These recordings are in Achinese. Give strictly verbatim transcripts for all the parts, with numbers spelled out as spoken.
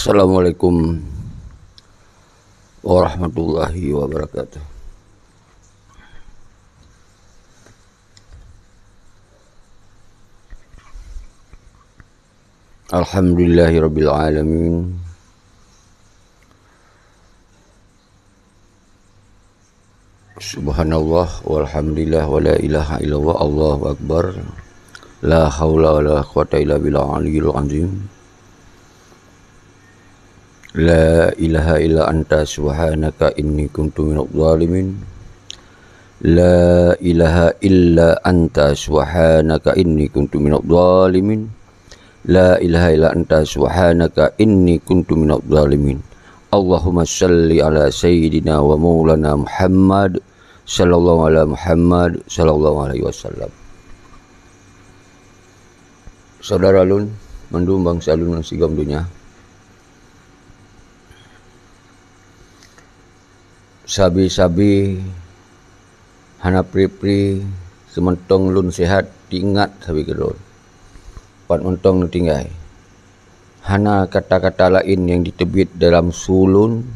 Assalamualaikum warahmatullahi wabarakatuh. Alhamdulillahirabbil alamin. Subhanallah, walhamdulillah, wa la ilaha illallah, Allahu akbar. La haula wa la quwata illa billah aliyil azim. La ilaha illa anta subhanaka inni kuntu minadh dhalimin. La ilaha illa anta subhanaka inni kuntu minadh dhalimin. La ilaha illa anta subhanaka inni kuntu minadh dhalimin. Allahumma salli ala sayyidina wa maulana Muhammad, sallallahu ala Muhammad, sallallahu alaihi wasallam. Saudara lôn, mandum bansa lôn nyang sigom donya. Sabe-sabe hana pri-pri, seumantong lôn sehat, teuingat sabe keudroe. Pat mantong neutinggai. Hana kata-kata laén nyang jiteubiet dalam su lôn,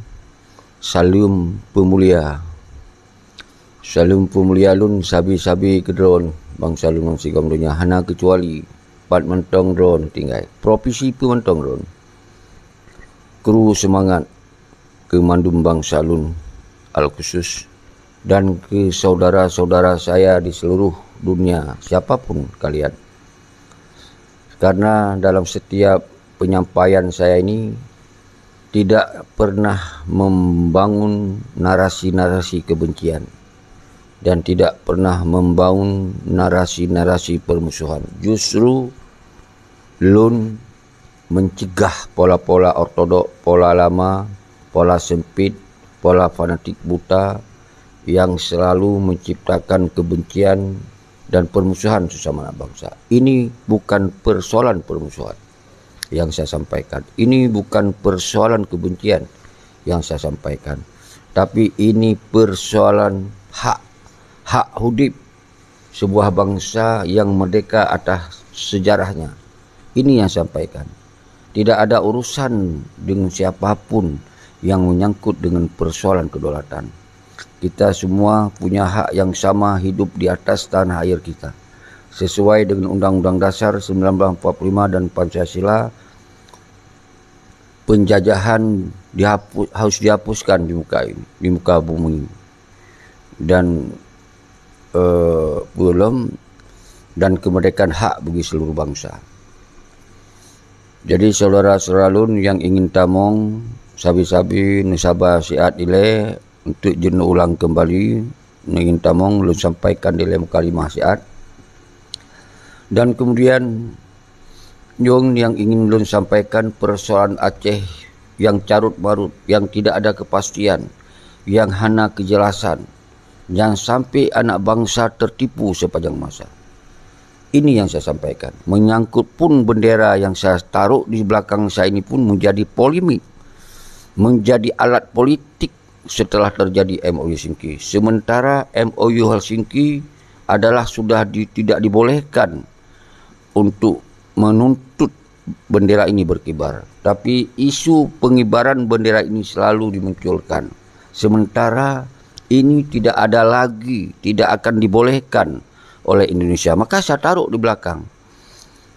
saleuem peumulia. Saleuem peumulia lôn sabe-sabe keudroe bansa lôn nyang sigom donya, hana keucuali pat mantong droe neutinggai. Propisi peue mantong droe. Kru seumangat keu mandum bansa lôn al-khusus dan keu saudara-saudara saya di seluruh dunia, siapa pun kalian. Karena dalam setiap penyampaian saya ini tidak pernah membangun narasi-narasi kebencian dan tidak pernah membangun narasi-narasi permusuhan. Justru lôn mencegah pola-pola ortodok, pola lama, pola sempit, pola fanatik buta yang selalu menciptakan kebencian dan permusuhan sesama anak bangsa. Ini bukan persoalan permusuhan yang saya sampaikan. Ini bukan persoalan kebencian yang saya sampaikan. Tapi ini persoalan hak, hak hudip sebuah bangsa yang merdeka atas sejarahnya. Ini yang saya sampaikan. Tidak ada urusan dengan siapa pun yang menyangkut dengan persoalan kedaulatan. Kita semua punya hak yang sama hidup di atas tanah air kita. Sesuai dengan Undang-Undang Dasar sembilan belas empat puluh lima dan Pancasila, penjajahan dihapu-, harus dihapuskan di muka ini, di muka bumi. Dan, eh, peue lom, dan kemerdekaan hak bagi seluruh bangsa. Jadi, saudara-saudara lôn nyang ingin tamong, sabe-sabe neusaba siat ilée untuk jeuet neuulang keumbali, nyang ingin tamong lôn sampaikan dilée meukalimah siat. Dan kemudian, nyang ingin lôn sampaikan, persoalan Aceh yang carut marut, yang tidak ada kepastian, yang hana kejelasan, yang sampai anak bangsa tertipu sepanjang masa. Ini yang saya sampaikan. Menyangkut pun bendera yang saya taruh di belakang saya ini pun menjadi polemik, menjadi alat politik setelah terjadi M O U Helsinki. Sementara M O U Helsinki adalah sudah di-, tidak dibolehkan untuk menuntut bendera ini berkibar. Tapi isu pengibaran bendera ini selalu dimunculkan. Sementara ini tidak ada lagi, tidak akan dibolehkan oleh Indonesia. Maka saya taruh di belakang.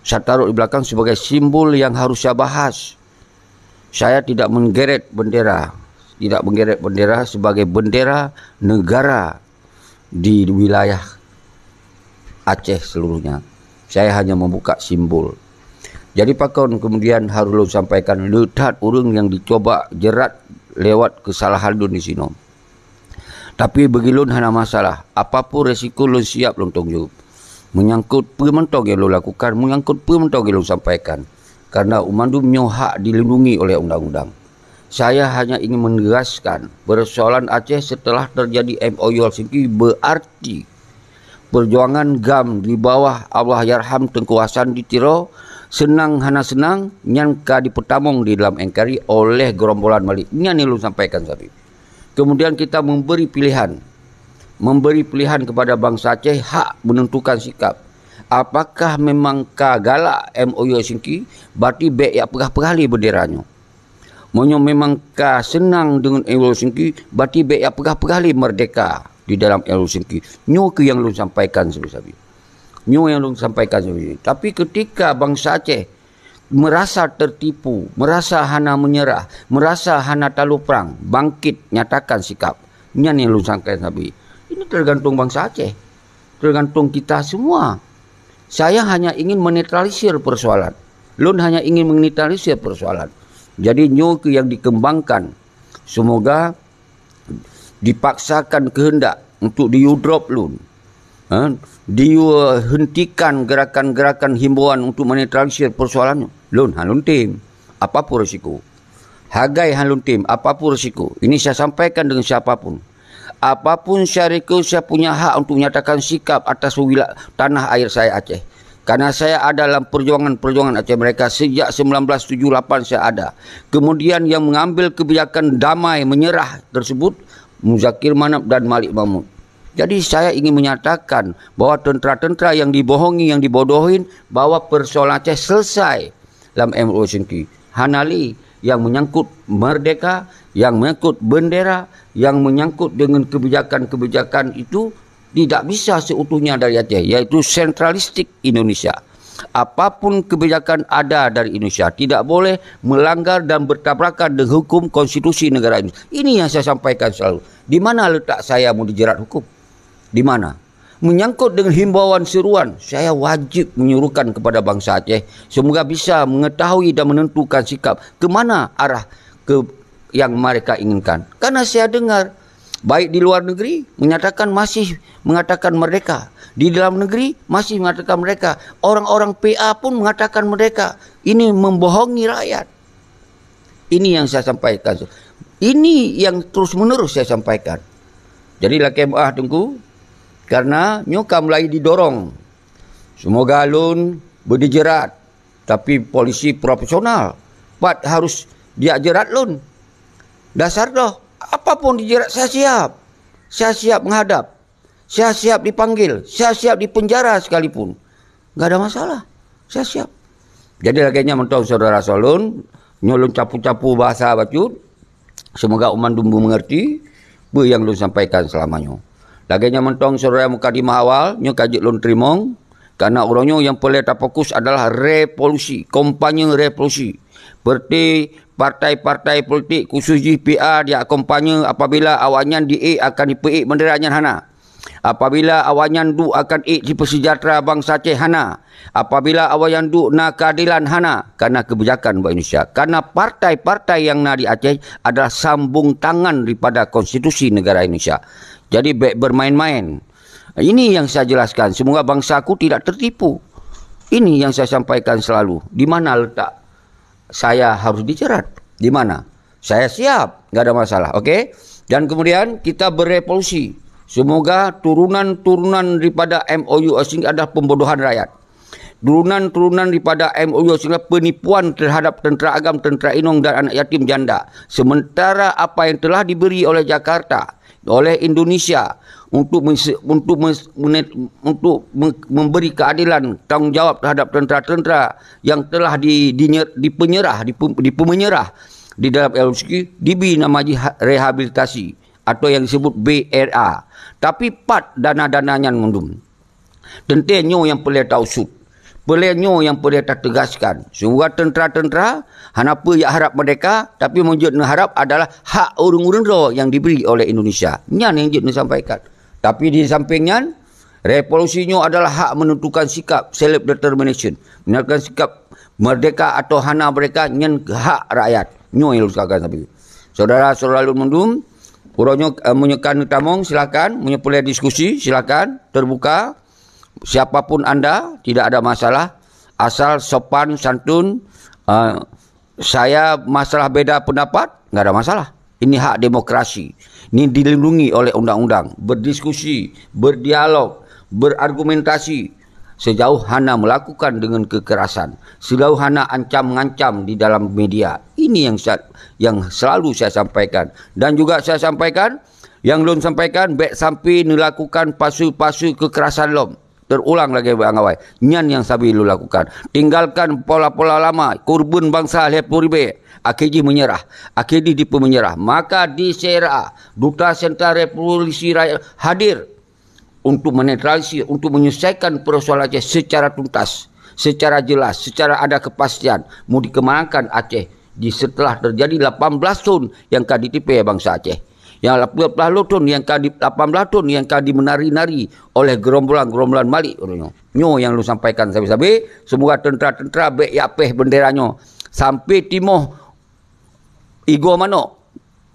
Saya taruh di belakang sebagai simbol yang harus saya bahas. Saya tidak menggeret bendera, tidak menggeret bendera sebagai bendera negara di wilayah Aceh seluruhnya. Saya hanya membuka simbol. Jadi pakon kemudian harus lôn sampaikan, le that ureuëng nyang dicoba jerat lewat kesalahan lôn di sinoe. Tapi bagi lôn hana masalah. Apapun resiko lôn siap lôn tanggung jawab. Menyangkut peue mantong nyang lôn lakukan, menyangkut peue mantong nyang lôn sampaikan. Karena mandum nyoe hak dilindungi oleh undang-undang. Saya hanya ingin menegaskan, persoalan Aceh setelah terjadi M O U Helsinki berarti perjuangan GAM di bawah Allahyarham Teungku Hasan di Tiro, senang hana senang, nyan ka dipeutamong di dalam N K R I oleh gerombolan Malik. Nyan nyang lôn sampaikan tadi. Kemudian kita memberi pilihan, memberi pilihan kepada bansa Aceh hak menentukan sikap. Apakah memang ka galak M O U Helsinki, berarti bék jak peugah-peugah lé bendera nyoe. Meunyoe memang ka seunang deungon M O U Helsinki, berarti bék ya peugah-peugah lé merdeka di dalam M O U Helsinki. Nyoe keuh nyang lôn sampaikan sabe-sabe. Nyoe nyang lôn sampaikan sabe-sabe. Tapi ketika bansa Aceh merasa tertipu, merasa hana menyerah, merasa hana talu prang, bangkit, nyatakan sikap. Nyan nyang lôn sampaikan sabe. Ini tergantung bansa Aceh. Tergantung kita semua. Saya hanya ingin menetralisir persoalan. Lôn hanya ingin menetralisir persoalan. Jadi nyoe keuh nyang dikembangkan. Semoga dipaksakan kehendak untuk diu drop lôn. Ha? Diu hentikan gerakan-gerakan himbauan untuk menetralisir persoalan nyoe. Lôn han lôn tem. Apapun risiko. Hagai han lôn tem. Apapun risiko. Ini saya sampaikan dengan siapapun. Apapun saya reka, saya punya hak untuk menyatakan sikap atas wila-, tanah air saya Aceh. Karena saya ada dalam perjuangan-perjuangan Aceh Merdeka sejak sembilan belas tujuh lapan saya ada. Kemudian yang mengambil kebijakan damai menyerah tersebut, Muzakir Manaf dan Malik Mahmud. Jadi saya ingin menyatakan bahwa tentara-tentara yang dibohongi, yang dibodohin, bahwa persoalan Aceh selesai dalam M O U Helsinki. Hana lé yang menyangkut merdeka, yang menyangkut bendera, yang menyangkut dengan kebijakan-kebijakan itu tidak bisa seutuhnya dari Aceh, yaitu sentralistik Indonesia. Apapun kebijakan ada dari Indonesia, tidak boleh melanggar dan bertabrakan dengan hukum konstitusi negara Indonesia. Ini yang saya sampaikan selalu. Di mana letak saya mau dijerat hukum? Di mana? Menyangkut dengan himbauan seruan, saya wajib menyuruhkan kepada bansa Aceh, semoga bisa mengetahui dan menentukan sikap ke mana arah ke yang mereka inginkan. Karena saya dengar, baik di luar negeri menyatakan masih mengatakan merdeka, di dalam negeri masih mengatakan merdeka, orang-orang P A pun mengatakan merdeka. Ini membohongi rakyat. Ini yang saya sampaikan. Ini yang terus-menerus saya sampaikan. Jadi lakée meu'ah Teungku, karena nyoe ka mulai didorong. Semoga lôn beudijerat, tapi polisi profesional. Pat harus diak jerat lôn. Dasar doh, apapun dijerat saya siap. Saya siap menghadap. Saya siap dipanggil, saya siap dipenjara sekalipun. Enggak ada masalah. Saya siap. Jadi lagée nyan mantong saudara soe lôn, nyoe lôn capu-capu bahasa bacut. Semoga umat mandum mengerti peue nyang lôn sampaikan selama nyoe. Lagée nyan mantong saudara mukadimah awal, nyoe ka jeuet lôn teurimong, karena uroe nyoe nyang peureulée tafokus adalah revolusi, kampanye revolusi. Seperti partai-partai politik khusus jih P A diakompanye apabila awaknyan diék akan dipeuék bendera nyan hana. Apabila awaknyan duek akan ék jipeusejahtera bansa Aceh hana. Apabila awaknyan duek na keadilan hana karena kebijakan buat Indonesia. Karena partai-partai yang na di Aceh adalah sambung tangan daripada konstitusi negara Indonesia. Jadi bék bermain-main. Ini yang saya jelaskan. Semoga bangsaku tidak tertipu. Ini yang saya sampaikan selalu. Di mana letak saya harus dijerat? Di mana? Saya siap, nggak ada masalah. Oke? Dan kemudian kita berevolusi. Semoga turunan-turunan daripada M O U Helsinki adalah pembodohan rakyat. Turunan-turunan daripada M O U Helsinki adalah penipuan terhadap tentara agam, tentara inong dan anak yatim janda. Sementara apa yang telah diberi oleh Jakarta, oleh Indonesia untuk mense-, untuk mes-, menet-, untuk me-, memberi keadilan, tanggung jawab terhadap tentara-tentara yang telah di, dinye-, dipenyerah, dipe-, dipemenyerah di dalam L C, diberi nama jih ha-, rehabilitasi atau yang disebut B R A. Tapi pat dana-dana nyan mandum? Teuntée nyoe nyang peureulée tausut. Peureulée nyoe nyang peureulée tategaskan. Semoga tentara-tentara hana peue jak harab merdeka, tapi meunyoe jeuet neuharab adalah hak ureuëng-ureuëng droe nyang dibri oleh Indonesia. Nyan nyang jeuet neusampaikan. Tapi di samping nyan, revolusi nyoe adalah hak menentukan sikap, self determination. Menentukan sikap merdeka atau hana merdeka, nyan hak rakyat. Nyoe nyang lôn katakan sabe. Saudara-saudara lôn mandum, uroe nyoe, eh, meunyoe ka neutamong, silakan. Meunyoe peureulée diskusi, silakan. Terbuka. Siapapun anda, tidak ada masalah. Asal sopan, santun. Eh, saya masalah beda pendapat, nggak ada masalah. Ini hak demokrasi. Ini dilindungi oleh undang-undang. Berdiskusi, berdialog, berargumentasi. Sejauh hana melakukan dengan kekerasan. Sejauh hana ancam-ngancam di dalam media. Ini yang sa-, yang selalu saya sampaikan. Dan juga saya sampaikan, nyang lôn sampaikan, bék sampai neulakukan pase-pase kekerasan lom. terulang lagée nyang awai. Nyan nyang sabe lôn lakukan. Tinggalkan pola-pola lama, kurban bansa lhée ploh ribée. Akhé jih meunyeurah. Akhé jih dipeumeunyeurah. Maka di Syedara, Duta Sentral Revolusi Rakyat hadir untuk menetralisir, untuk menyelesaikan persoalan Aceh secara tuntas, secara jelas, secara ada kepastian. Mau dikemanakan Aceh di setelah terjadi lapan belas thon nyang ka ditipée bansa Aceh. Nyang lapan belas thon nyang ka di, lapan belas thon nyang ka dimenari-nari oleh gerombolan-gerombolan Malik uroe nyoe. Nyoe nyang lôn sampaikan sabe-sabe, semoga tentera-tentera bék yapéh bendera nyoe sampai timoh igoe manok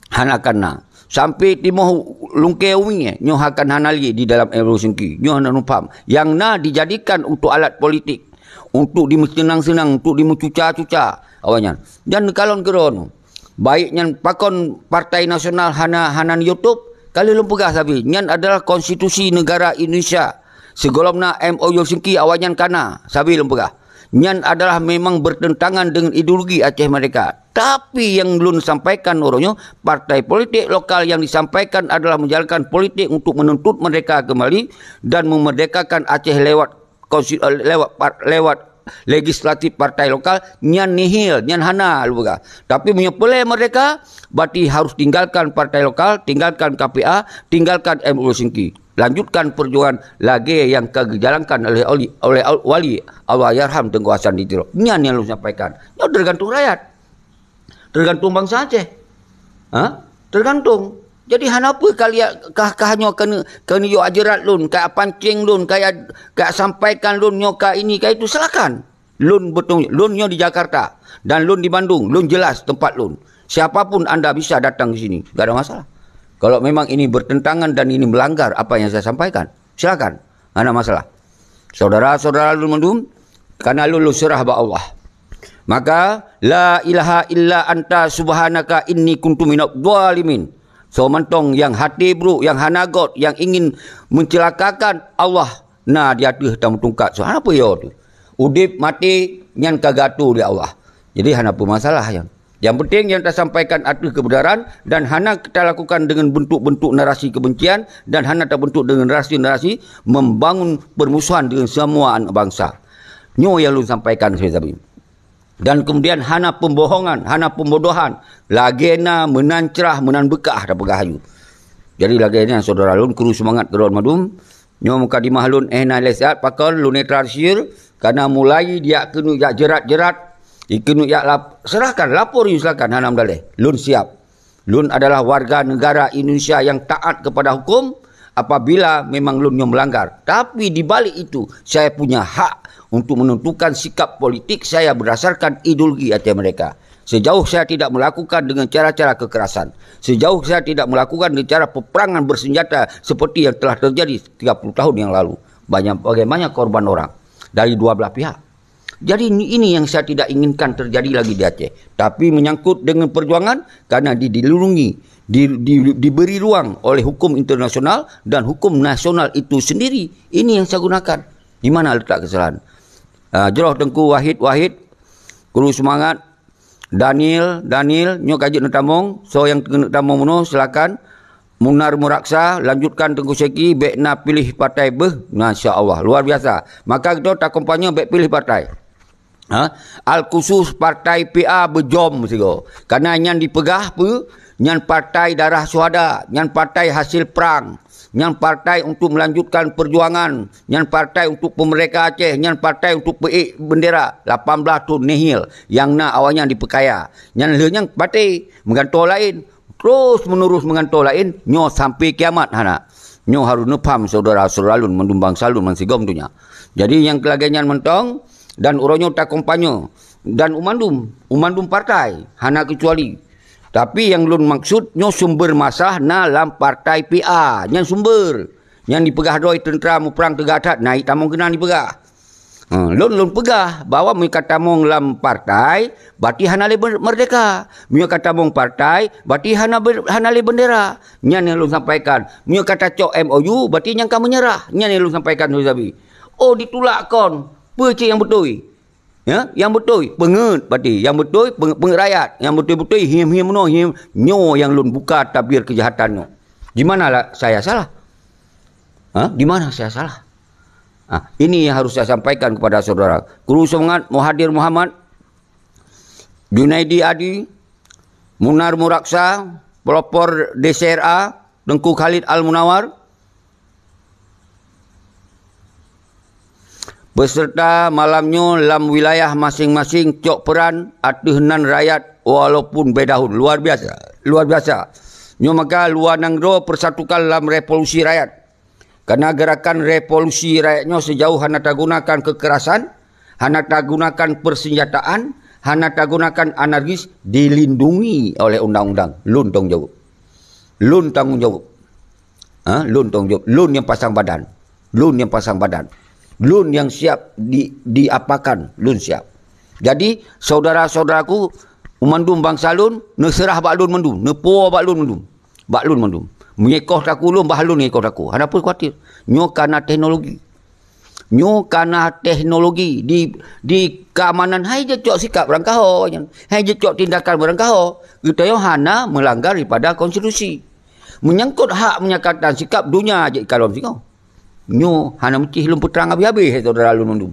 hana akan na. Sampai timoh lungkée umi nyoe akan hana lé di dalam M O Singki. Nyoe hana nupham. Nyang na dijadikan untuk alat politik, untuk dimeuseunang-seunang, untuk dimeucuca-cuca awaknyan. Dan kalon keudroe nyoe, baik nyan pakon Partai Nasional hana, hana YouTube, ka lheueh lôn peugah sabe, nyan adalah konstitusi negara Indonesia. Sigohlom na M O U Helsinki awaknyan ka na, sabe lôn peugah. Nyan adalah memang bertentangan dengan ideologi Aceh Merdeka. Tapi nyang lôn sampaikan uroe nyoe, partai politik lokal yang disampaikan adalah menjalankan politik untuk menuntut merdeka kembali dan memerdekakan Aceh lewat konsti-, lewat par-, lewat legislatif partai lokal, nyan nihil, nyan hana lôn peugah. Tapi meunyoe peureulée merdeka, berarti harus tinggalkan partai lokal, tinggalkan K P A, tinggalkan M O U Helsinki. Lanjutkan perjuangan lagée nyang ka geujalankan oleh, oleh, oleh Wali Allahyarham Teungku Hasan di Tiro. Nyan nyang lôn sampaikan. Nyoe tergantung rakyat. Tergantung bansa Aceh. Ha? Tergantung. Jadi hana peue kalian kah, kah nyoe keuneuk, keuneuk yue jak jeurat lôn, kah pancing lôn, kah, kah sampaikan lôn nyoe ka ini, ka itu, silakan. Lôn beutôi, lôn nyoe di Jakarta dan lôn di Bandung, lôn jelas tempat lôn. Siapapun anda bisa datang ke sini, gak ada masalah. Kalau memang ini bertentangan dan ini melanggar apa yang saya sampaikan, silakan, hana masalah. Saudara-saudara lôn mandum, karena lôn, lôn seurah bak Allah. Maka, la ilaha illa anta subhanaka inni kuntu minadh dhalimin. Soe mantong nyang hati buruk, nyang hana göt, nyang ingin mencelakakan Allah, na di ateueh tameutungkat. Soe hana peue yo tu. Udeb maté nyan ka geuatur lé Allah. Jadi hana peue masalah nyan. Yang penting yang tasampaikan ateueh kebenaran dan hana talakukan dengan bentuk-bentuk narasi kebencian dan hana tabentuk dengan narasi-narasi membangun permusuhan dengan semua aneuk bangsa. Nyoe yang lôn sampaikan sabe-sabe. Dan kemudian hana pembohongan, hana pembodohan. Lagée na meunan crah, meunan beukah tapeugah aju. Jadi lagée nyan saudara lôn, kru seumangat keudroe mandum. Nyoe mukadimah lôn, eh, na lé siat pakon lôn netralisir, karena mulai dijak keuneuk jak jeurat-jeurat, dikeuneuk jak lap-, serahkan, lapor yue silakan, hana meudaléh. Lôn siap. Lôn adalah warga negara Indonesia yang taat kepada hukum apabila memang lôn nyoe melanggar. Tapi di balik itu, saya punya hak untuk menentukan sikap politik saya berdasarkan ideologi Aceh Merdeka. Sejauh saya tidak melakukan dengan cara-cara kekerasan, sejauh saya tidak melakukan dengan cara peperangan bersenjata seperti yang telah terjadi tiga puluh tahun yang lalu, banyak, bagaimana korban orang dari dua belah pihak. Jadi ini, ini yang saya tidak inginkan terjadi lagi di Aceh. Tapi menyangkut dengan perjuangan, karena di-, dilindungi, di-, di-, diberi ruang oleh hukum internasional dan hukum nasional itu sendiri. Ini yang saya gunakan. Di mana letak kesalahan? Ah, jroh Teungku Wahid, Wahid, kru seumangat, Daniel, Daniel, nyoe ka jeuet neutamong, soe nyang keuneuk tamong bunoe, silakan. Munar Muraksa, lanjutkan Teungku Syeki, bék na piléh partai beuh. Masya Allah, luar biasa. Maka geutanyoe takompanye bék piléh partai. Ha? Al-khusus partai P A beujom sigoe. Karena nyan dipeugah peue? Nyan partai darah syuhada, nyan partai hasil prang, nyan partai untuk melanjutkan perjuangan, nyan partai untuk pemerdeka Aceh, nyan partai untuk peuék bendera. Lapan belas thon nihil, nyang na awaknyan dipeukaya. Nyan lheueh nyan patéh meugantoe laén. Terus menerus meugantoe laén, nyoe sampai kiamat hana. Nyoe harôh neupham syedara-syedara lôn mandum bansa lôn bansigom donya. Jadi nyang lagée nyan mantong, dan uroe nyoe takompanye, dan u mandum, u mandum partai, hana keucuali. Tapi nyang lôn maksud nyoe sumber masalah na lam partai P A, nyan sumber. Nyan dipeugah droe teuntara muprang teuga that, na itamong keunan dipeugah. Ha, lôn, lôn peugah bahwa meunyoe ka tamong lam partai, berarti hana lé ber-, merdeka. Meunyoe ka tamong partai, berarti hana ber-, hana lé bendera. Nyan nyang lôn sampaikan. Meunyoe ka tacok M O U, berarti nyang ka meunyeurah. Nyan nyang lôn sampaikan sabe-sabe. Oh, ditulak kon. Peue cit nyang beutôi? Ya, nyang beutôi, peungeuet berarti. Nyang beutôi, peungeuet, peungeuet rakyat. Nyang beutôi-beutôi, hiem-hiem meunoe, hiem. Nyoe nyang lôn buka tabir keujahatan nyoe. Di mana lah saya salah? Ha? Di mana saya salah? Ah, ini yang harus saya sampaikan kepada saudara. Kru semangat Muhadir Muhammad, Junaidi Adi, Munar Muraksa, pelopor D C R A, Teungku Khalid Al Munawar, beserta malam nyoe lam wilayah masing-masing cok peran ateueh nan rakyat walaupun beda hon. Luar biasa, luar biasa. Nyoe maka luwa nanggroe persatukan lam revolusi rakyat. Karena gerakan revolusi rakyat nyoe sejauh hana tagunakan kekerasan, hana tagunakan persenjataan, hana tagunakan anarkis, dilindungi oleh undang-undang. Lôn tanggung jawab. Lôn tanggung jawab. Ha, lôn tanggung jawab. Lôn yang pasang badan. Lôn yang pasang badan. Lôn yang siap di, diapakan, lôn siap. Jadi, saudara-saudaraku, mandum bansa lôn, neuseurah bak lôn mandum, neupuwoe bak lôn mandum. Bak lôn mandum. Meunyoe koh takue lôn, bah lôn ngon koh takue. Hana peue khawatir. Nyoe kana teknologi. Nyoe kana teknologi di, di keamanan hai jeuet cok sikap beurangkaho nyan. Hai jeuet cok tindakan beurangkaho. Geutanyoe hana meulanggar daripada konstitusi. Menyangkut hak menyatakan sikap donya jeuet ikalon singoh. Nyoe hana meucih lôn peutrang habéh-habéh, hai saudara lôn mandum.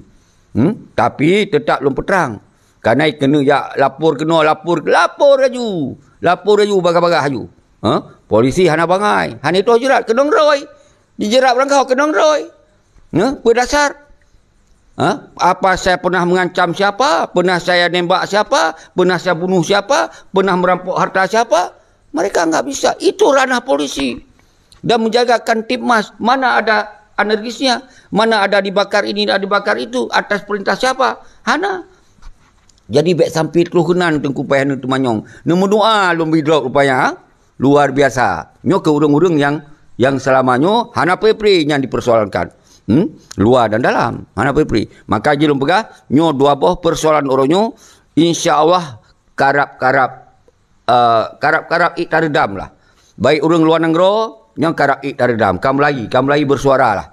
Hmm? Tapi teutap lôn peutrang. Kana keuneuk jak lapor keunoe, lapor, lapor laju. Lapor laju, bagah-bagah laju. Ha? Polisi hana bangai, hana itoh jeurat, keunong roi. Dijerat beurangkaho keunong roi. Ha? Peue dasar? Ha? Apa saya pernah mengancam siapa? Pernah saya nembak siapa? Pernah saya bunuh siapa? Pernah merampok harta siapa? Mereka nggak bisa. Itu ranah polisi. Dan menjaga Kamtibmas, mana ada anarkisnya, mana ada dibakar ini, ada dibakar itu, atas perintah siapa? Hana. Jadi bèk sampai troh keunan Teungku Payah Neuteumanyong. Neumeudoa lôn bidrop rupanya, ha? Luar biasa. Nyoe keu ureuëng-ureuëng nyang, nyang selama nyoe hana peue-peue nyang dipersoalkan. Hmm? Luar dan dalam, hana peue-peue. Maka jih lôn peugah, nyoe dua boh persoalan uroe nyoe, insya Allah karab-karab, eh, karab-karab ék tareudam lah. Baik ureuëng luwa nanggroe, nyang karab ék tareudam. Ka mulai, ka mulai bersuara lah.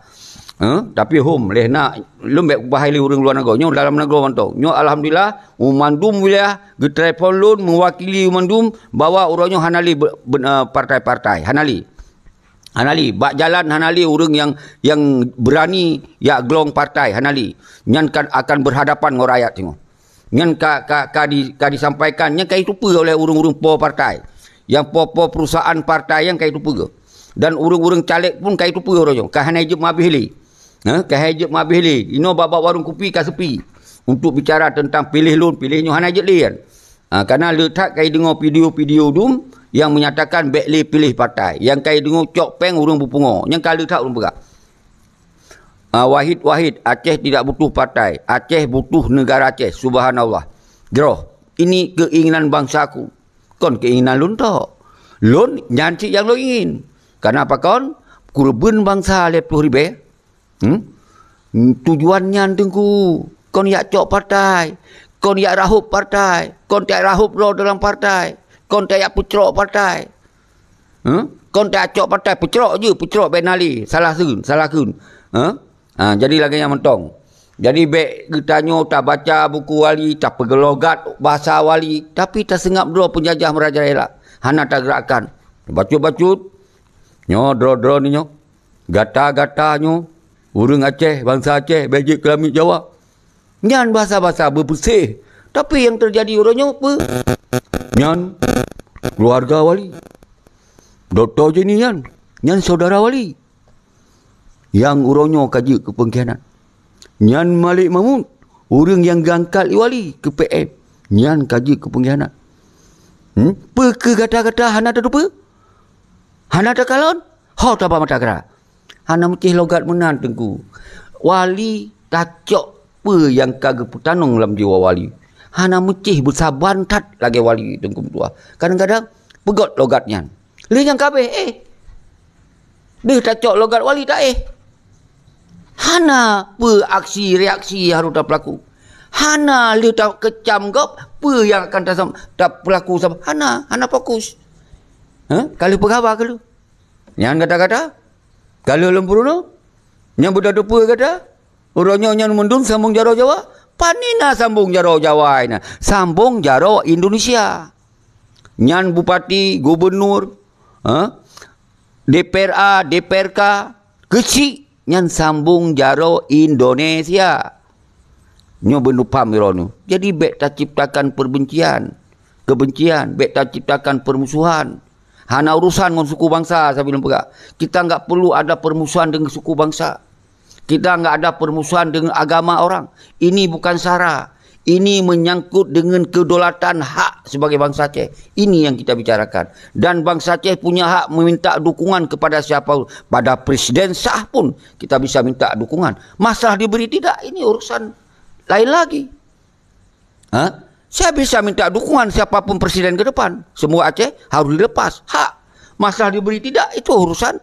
Eh, tapi hom, leh na, lôn bèk bahai lé ureuëng luwa nanggroe. Nyoe dalam nanggroe mantong. Nyoe alhamdulillah, u mandum wilayah geutelepon lôn mewakili u mandum bahwa uroe nyoe hana lé be-, be-, eh, partai-partai. Hana lé. Hana lé. Bak jalan hana lé ureuëng nyang, nyang berani jak glong partai. Hana lé. Nyan kan akan berhadapan ngon rakyat singoh. Nyan ka, ka, ka di, ka disampaikan, nyan ka jiteupeue oleh ureuëng-ureuëng po partai. Nyang po-po perusahaan partai nyan ka jiteupeue. Dan ureuëng-ureuëng caleg pun ka jiteupeue uroe nyoe. Ka hana jeuet meuhabéh lé. Ha? Ka hana jeuet meuhabéh lé. Inoe bak-bak warong kupi ka seupi. Untuk bicara tentang piléh lôn, piléh nyoe hana jeuet lé nyan. Ha, karena le that ka jideungoe video-video dum nyang menyatakan bèk lé piléh partai. Nyang ka jideungoe cok péng ureuëng beupungo. Nyan ka le that ureuëng peugah. Ah, wahid, wahid, Aceh tidak butuh partai. Aceh butuh negara Aceh. Subhanallah. Jroh, ini keinginan bangsaku. Kon keinginan lôn tok. Lôn nyan cit nyang lôn ingin. Karena apa kon? Keureubeuen bangsa lhèe ploh ribèe. Hmm? Tujuan nyan Teungku. Kon jak cok partai. Kon jak rahop partai. Kon jak rahop droe dalam partai. Kon jak peucrok partai. Huh? Kon tacok partai, peucrok jih, peucrok bèk na lé, salah kheun, salah kheun. Huh? Ha, jadi lagèe nyan mantong. Jadi bèk geutanyoe tabaca buku wali, tapeugeulogat bahasa wali, tapi taseungab droe peunjajah meurajalela. Hana tageurakkan. Bacut-bacut. Nyoe droe-droe ni nyoe. Gata-gata nyoe, ureuëng Aceh, bansa Aceh, bèk jeuet keu lamiet Jawa. Nyan basa-basa beupeuséh. Tapi nyang teujadi uroe nyoe peue? Nyan keuluwarga wali. Dokto Jeni nyan, nyan syedara wali. Nyang uroe nyoe ka jeuet keu peungkhianat. Nyan Malik Mahmud, ureuëng nyang geuangkat lé wali keu P M. Nyan ka jeuet keu peungkhianat. Hmm? Peue keu gata-gata hana tateupeue? Hana takalon? Ho taba mata kra. Hana meucéh logat meunan Teungku. Wali tacok peue nyang ka geupeutanong lam jiwa wali. Hana meucéh beusaban that lagèe wali Teungku meutuah. Kadang-kadang peugot logat nyan. Lheueh nyan ka abéh, eh. Deuh tacok logat wali ta éh. Hana peue aksi reaksi harôh tapeulaku. Hana lheueh takeucam gob peue nyang akan tasam-, tapeulaku sam-, hana, hana fokus. Hah? Ka lheueh peugaba ka lheueh. Nyan gata-gata? Ka lheueh lôn peurunoe? Nyang beudôh teupeue gata? Uroe nyoe nyan mandum sambong jaroe Jawa? Panina sambong jaroe Jawa inan? Sambong jaroe Indonesia. Nyan bupati, gubernur, ha? D P R A, D P R K, keuchik. nyan sambong jaroe Indonesia. Nyoe beuneupham droeneuh. Jadi bék taciptakan perbencian, kebencian, bék taciptakan permusuhan. Hana urusan ngon suku bangsa, sabe lôn peugah. Kita enggak perlu ada permusuhan dengan suku bangsa. Kita enggak ada permusuhan dengan agama orang. Ini bukan SARA. Ini menyangkut dengan kedaulatan hak sebagai bangsa Aceh. Ini yang kita bicarakan. Dan bangsa Aceh punya hak meminta dukungan kepada siapa, pada presiden sah pun kita bisa minta dukungan. Masalah diberi tidak, ini urusan lain lagi. Ha? Saya bisa minta dukungan siapapun presiden ke depan. Semua Aceh harus dilepas. Hak. Masalah diberi tidak, itu urusan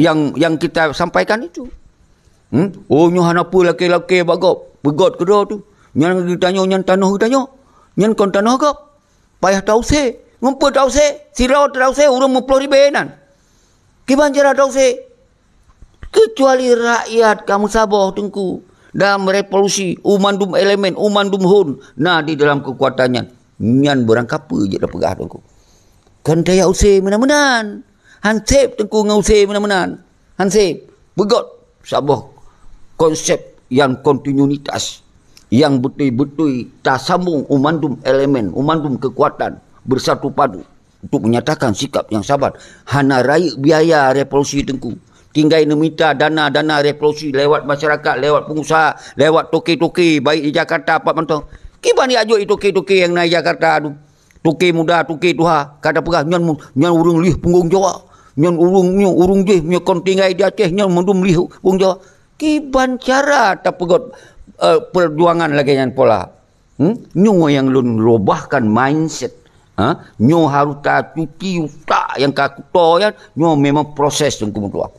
yang yang kita sampaikan itu. Hmm? Oh, nyoe hana peue lakée-lakée bak gob. Peugét keudroe tu. Nyan geutanyoe, nyan tanoh geutanyoe. Nyan kon tanoh gob. Payah tausé. Ngon peue tausé? Sidroe tausé ureuëng meuploh ribée nan. Kiban cara tausé? Kecuali rakyat ka meusaboh, Teungku, dalam revolusi, u mandum elemen, u mandum hon na di dalam keukuatan nyan. Nyan beurangkapeue jeuet tapeugah, Teungku. Kon taya usé meunan-meunan. Hanseb, Teungku, ngon usé meunan-meunan. Hanseb. Peugét saboh konsep yang kontinuitas, yang beutôi-beutôi tasambong u mandum elemen, u mandum keukuatan, beusatu padu untuk menyatakan sikap yang sabar. Hana rayeuk biaya revolusi, Teungku. Tinggai neumita dana-dana revolusi lewat masyarakat, lewat pengusaha, lewat toke-toke, baik di Jakarta, pat mantong. Kiban jak jok toke-toke nyang na di Jakarta tu. Toke muda, toke tuha, ka tapeugah nyan mu-, nyan ureuëng lieh punggong Jawa. Nyan ureuëng nyoe, ureuëng jih, nyoe kon tinggai di Aceh, nyan mandum lieh punggong Jawa. Kiban cara tapeugét, eh, perjuangan lagée nyan pola. Hmm? Nyoe nyang lôn robahkan mindset. Ha? Nyoe harus tacuci utak nyang ka kuto nyan, nyoe memang proses Teungku meutuah.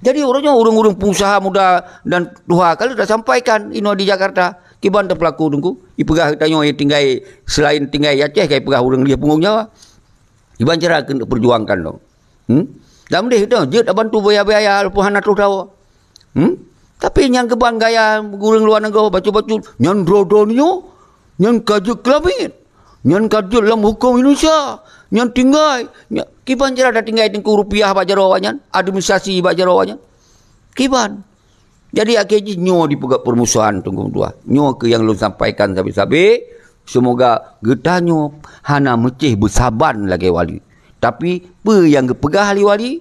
Jadi, uroe nyoe ureuëng-ureuëng pengusaha muda dan tuha ka lheueh tasampaikan inoe di Jakarta. Kiban tapeulaku, Teungku? Ipeugah geutanyoe nyang tinggai, selain tinggai Aceh, ka ipeugah ureuëng lieh punggong Jawa. Kiban cara keuneuk perjuangkan lom. Hmm? Lam deh tu, jeuet tabantu biaya-biaya walaupun hana troh tawa. Hmm? Tapi nyang keuban gaya ureuëng luwa nanggroe bacut-bacut, nyan droe-droe nyoe, nyan ka jeuet keulamiet, nyan ka jeuet lam huköm Indonesia, nyan tinggai, nya-, kiban cara tatinggai Teungku rupiah bak jaroe awaknyan, administrasi bak jaroe awaknyan. Kiban. Jadi, akhé jih nyoe dipeugét permusuhan, Teungku meutuah. Nyoe keuh nyang lôn sampaikan sabe-sabe. Seumoga geutanyoe hana meucéh beusaban lagée wali, tapi peue nyang geupeugah lé wali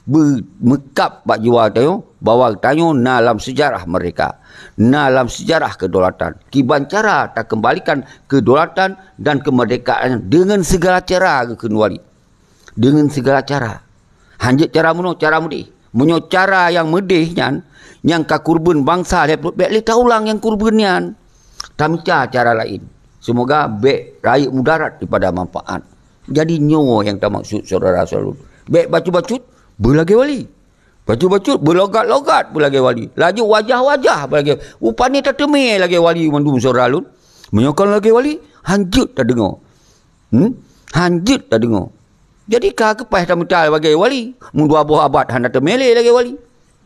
beumeukab bak jiwa tanyoe bahwa tanyoe na lam seujarah meurdéhka, na lam seujarah kedaulatan. Kiban cara takeumbalikan kedaulatan dan keumeurdéhkaan deungon sigala cara, geukheun wali. Deungon sigala cara. Hanjeuet cara meunoe, cara meudeh. Meunyoe cara nyang meudeh nyan, nyang ka keureubeuen bansa lhée ploh, bék lé taulang nyang keureubeuen nyan. Tamita cara laén. Seumoga bék rayeuk mudarat daripada manfaat. Jadi nyoe nyang tamaksud syedara-syedara lôn. Bék bacut-bacut beulagée wali. Bacut-bacut beulogat-logat beulagée wali. Laju wajah-wajah beulagée. Rupajih tateumé lagée wali mandum syedara lôn. Meunyoe kon lagée wali, hanjeuet tadeungoe. Hmm? Hanjeuet tadeungoe. Jadi ka keupaih tamita lagée wali. Meudua boh abad hana teumé lé lagée wali.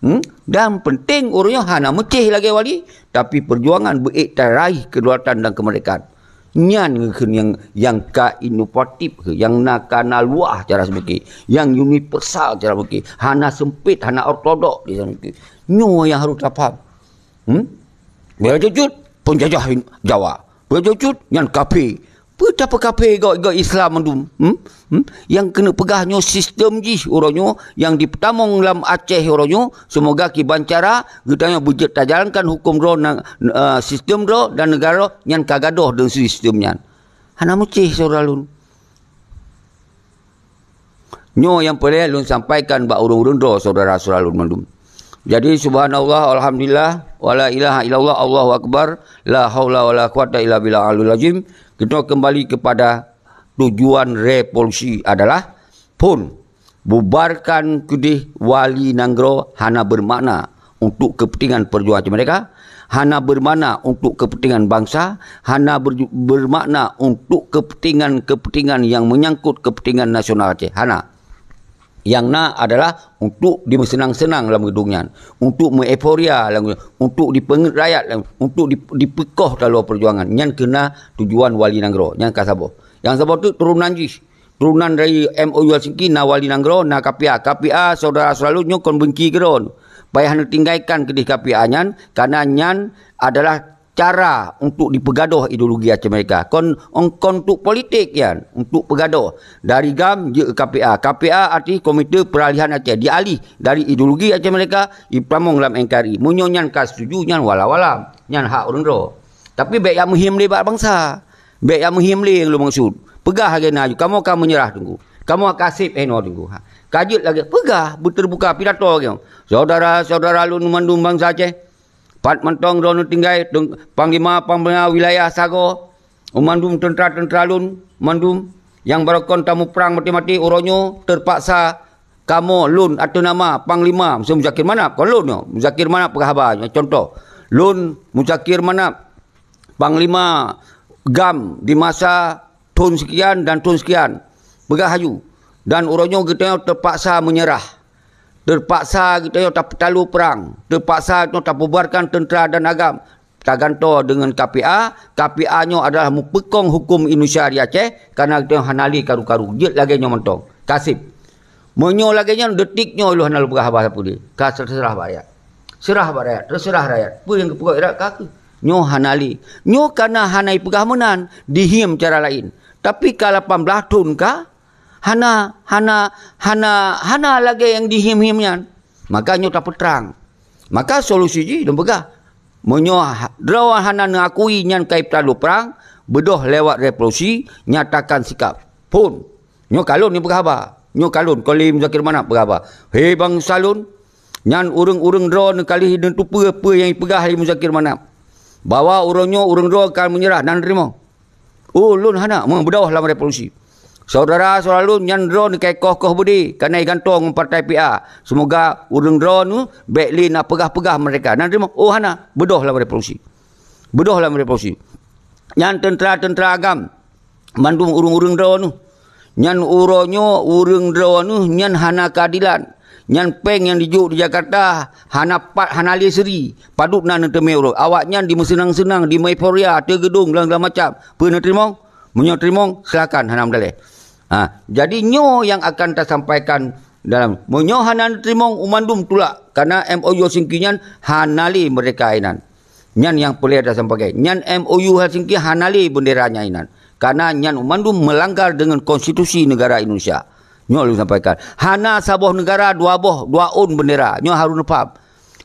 Hmm? Dan penting ureuëng nyoe hana meucéh lagée wali, tapi perjuangan beuék taraih kedaulatan dan kemerdekaan. Nyan keuh nyang, nyang ka inovatif, nyang na ka na luwah cara seumike, nyang universal cara seumike, hana seumpit, hana ortodok di seumike. Nyoe nyang harôh tapaham. Hmm? Bila jujut, penjajah Jawa. Beujujut nyan kafé. Peue tapeukaphé gob-gob Islam mandum? Hmm? Hmm? Nyang keuneuk peugah nyoe sistem jih uroe nyoe nyang jipeutamong lam Aceh uroe nyoe, seumoga kiban cara geutanyoe beujeuet tajalankan huköm droe na, eh, sistem droe dan neugara nyan ka gadôh deungon sistem nyan. Hana meucéh syedara lôn. Nyoe nyang peureulée lôn sampaikan bak ureuëng-ureuëng droe syedara-syedara lôn mandum. Jadi, subhanallah, alhamdulillah, wala ilaha illallah, Allahu akbar, la haula wala quwata illa billah alul azim. Kita kembali kepada tujuan revolusi adalah phon. Bubarkan keudeh wali nanggroe hana bermakna untuk kepentingan perjuangan mereka, hana bermakna untuk kepentingan bangsa, hana berju-, bermakna untuk kepentingan-kepentingan yang menyangkut kepentingan nasional Aceh. Hana. Yang na adalah untuk dimeuseunang-seunang lam geudong nyan, untuk meueuforia lam geudong, untuk dipeungeut rakyat lam, untuk dip-, dipeukoh taloe perjuangan. Nyan keuh na tujuan wali nanggroe. Nyan ka saboh. Nyang saboh tu turunan jih. Turunan dari M O U Helsinki na wali nanggroe, na KPA. KPA syedara-syedara lôn nyoe kon beungki keudroe. Payah neutinggaikan keudeh K P A nyan, karena nyan adalah cara untuk dipeugadôh ideologi Aceh Merdeka. Kon, kon untuk politik nyan, untuk peugadôh. Dari GAM jeuet keu K P A. K P A arti Komite Peralihan Aceh. Dialih dari ideologi Aceh Merdeka, ipeutamong lam N K R I. Meunyoe nyan ka setuju, nyan wala-wala. Nyan hak ureuëng droe. Tapi bék jak meuhiem lé bak bansa. Bék jak meuhiem lé nyang lôn maksud. Peugah lagée na, kamoe ka meunyeurah Teungku. Kamoe ka seb hinoe Teungku. Ha. Ka jeuet lagée peugah, beuteubuka pidato lagée nyoe. Saudara-saudara lôn mandum bansa Aceh, pat mantong droeneuh tinggai, teung-, panglima-panglima wilayah sagoe, mandum teuntra-teuntra lôn, mandum nyang barokon tamuprang maté-maté uroe nyoe teupaksa kamoe lôn ateueh nama panglima Muzakir Manab, kon lôn nyoe, Muzakir Manab peugah haba nyoe, contoh. Lôn Muzakir Manab, panglima GAM di masa thon sekian dan thon sekian, peugah haju. Dan uroe nyoe geutanyoe teupaksa meunyeurah. Teupaksa geutanyoe tapeutalô prang. Teupaksa geutanyoe tapubarkan teuntra dan agam. Tagantoe deungon K P A, K P A nyoe adalah mupeukong huköm Indonesia di Aceh, karena geutanyoe hana lé karu-karu. Jeuet lagée nyoe mantong. Ka seb. Meunyoe lagée nyan, detik nyoe ulôn hana lôn peugah haba sapeue lé. Ka teuseurah bak rakyat. Seurah bak rakyat, teuseurah rakyat. Peue nyang geupeugot rakyat ka kheueh. Nyoe hana lé. Nyoe kana hana ipeugah meunan, dihiem cara laén. Tapi ka lapan blaih thon ka, hana, hana, hana, hana lagée nyang dihiem-hiem nyan. Maka nyoe tapeutrang. Maka solusi jih lôn peugah. Meunyoe ha-, droe hana neuakui nyan ka ipeutalo prang, beudôh lewat revolusi, nyatakan sikap. Phon. Nyoe ka lôn nyang peugah haba. Nyoe ka lôn, Kolonel Muzakir Manab peugah haba. He bansa lôn, nyan ureuëng-ureuëng droe neukalih neuteupeue peue nyang ipeugah lé Muzakir Manab. Bahwa uroe nyoe ureuëng droe ka meunyeurah, na neuteurimong. Oh, lôn hana, meubeudôh lam revolusi. Saudara-saudara lôn nyan droe neukai koh-koh beudé, kana igantoe ngon partai P A. Seumoga ureuëng droe nyoe bék lé na peugah-peugah meureka. Na neuteurimong? Oh, hana, beudôh lam revolusi. Beudôh lam revolusi. Nyan teuntra-teuntra agam, mandum ureuëng-ureuëng droe nyoe. Nyan uroe nyoe ureuëng droe nyoe nyan hana keadilan. Nyan péng nyang jijok di Jakarta hana pat, hana lé seuri. Padub na neuteumé uroe. Awaknyan dimeuseunang-seunang, dimeueuforia, ateueh geudong, dan segala macam. Peue neuteurimong? Meunyoe teurimong, silakan, hana meudaléh. Ha, jadi nyoe nyang akan tasampaikan dalam, meunyoe hana neuteurimong, umandum tulak, karena M O U Helsinki nyan hana lé meurdeka inan. Nyan nyang peureulée tasampaikan. Nyan M O U Helsinki hana lé beundera nyan inan. Karena nyan mandum meulanggar deungon konstitusi negara Indonesia. Nyoe lôn sampaikan. Hana saboh negara dua boh, dua ôn beundera. Nyoe harôh neupaham.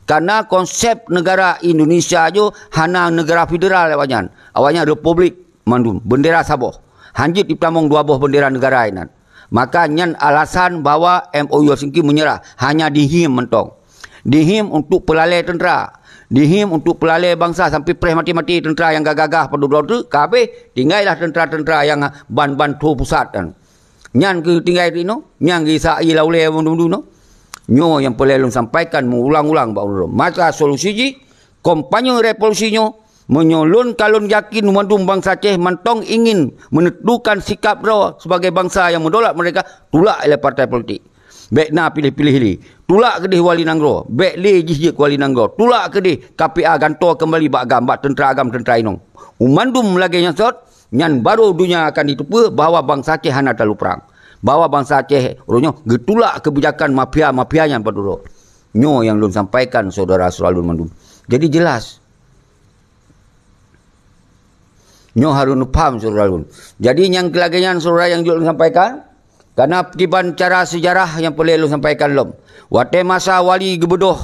Karena konsep negara Indonesia nyoe hana negara federal awak nyan. Awak nyan republik mandum. Beundera saboh. Hanjeuet jipeutamong dua boh beundera negara inan. Maka nyan alasan bahwa M O U Helsinki meunyeurah. Hanya dihiem mantong. Dihiem untuk peulalée teuntra. Dihiem untuk peulalée bansa sampai preh maté-maté teuntra nyang gagah-gagah padub droe teuk ka habéh, tinggailah teuntra-teuntra nyang ban-ban tho pusat nyan. Nyan keuh tinggai di inoe, nyang gisa ie lam ulée mandum-mandum inoe. Nyoe nyang peureulée lôn sampaikan meuulang-ulang bak ulôn. Maka solusi jih, kampanye revolusi nyoe, meunyoe lôn ka lôn yakin mandum bansa Aceh mantong ingin menentukan sikap droe sebagai bansa nyang meudaulat meurdeka, tulak ilée partai politik. Bék na piléh-piléh lé. Tulak keudeh wali nanggroe. Bék lé jih jeuet keu wali nanggroe. Tulak keudeh K P A, gantoe keumbali bak agam, bak teuntra agam, teuntra inong. Umandum lagée nyan sot, nyan barô donya akan jiteupeue bahwa bansa Aceh hana talu prang. Bahwa bansa Aceh uroe nyoe geutulak keubijakan mafia-mafia nyan padub droe. Nyoe nyang lôn sampaikan, syedara-syedara lôn mandum. Jadi jelas. Nyoe harôh neupaham, syedara lôn. Jadi nyang lagée nyan, syedara, nyang jeuet lôn sampaikan, karena kiban cara seujarah nyang peureulée lôn sampaikan lom. Watée masa wali geubeudôh,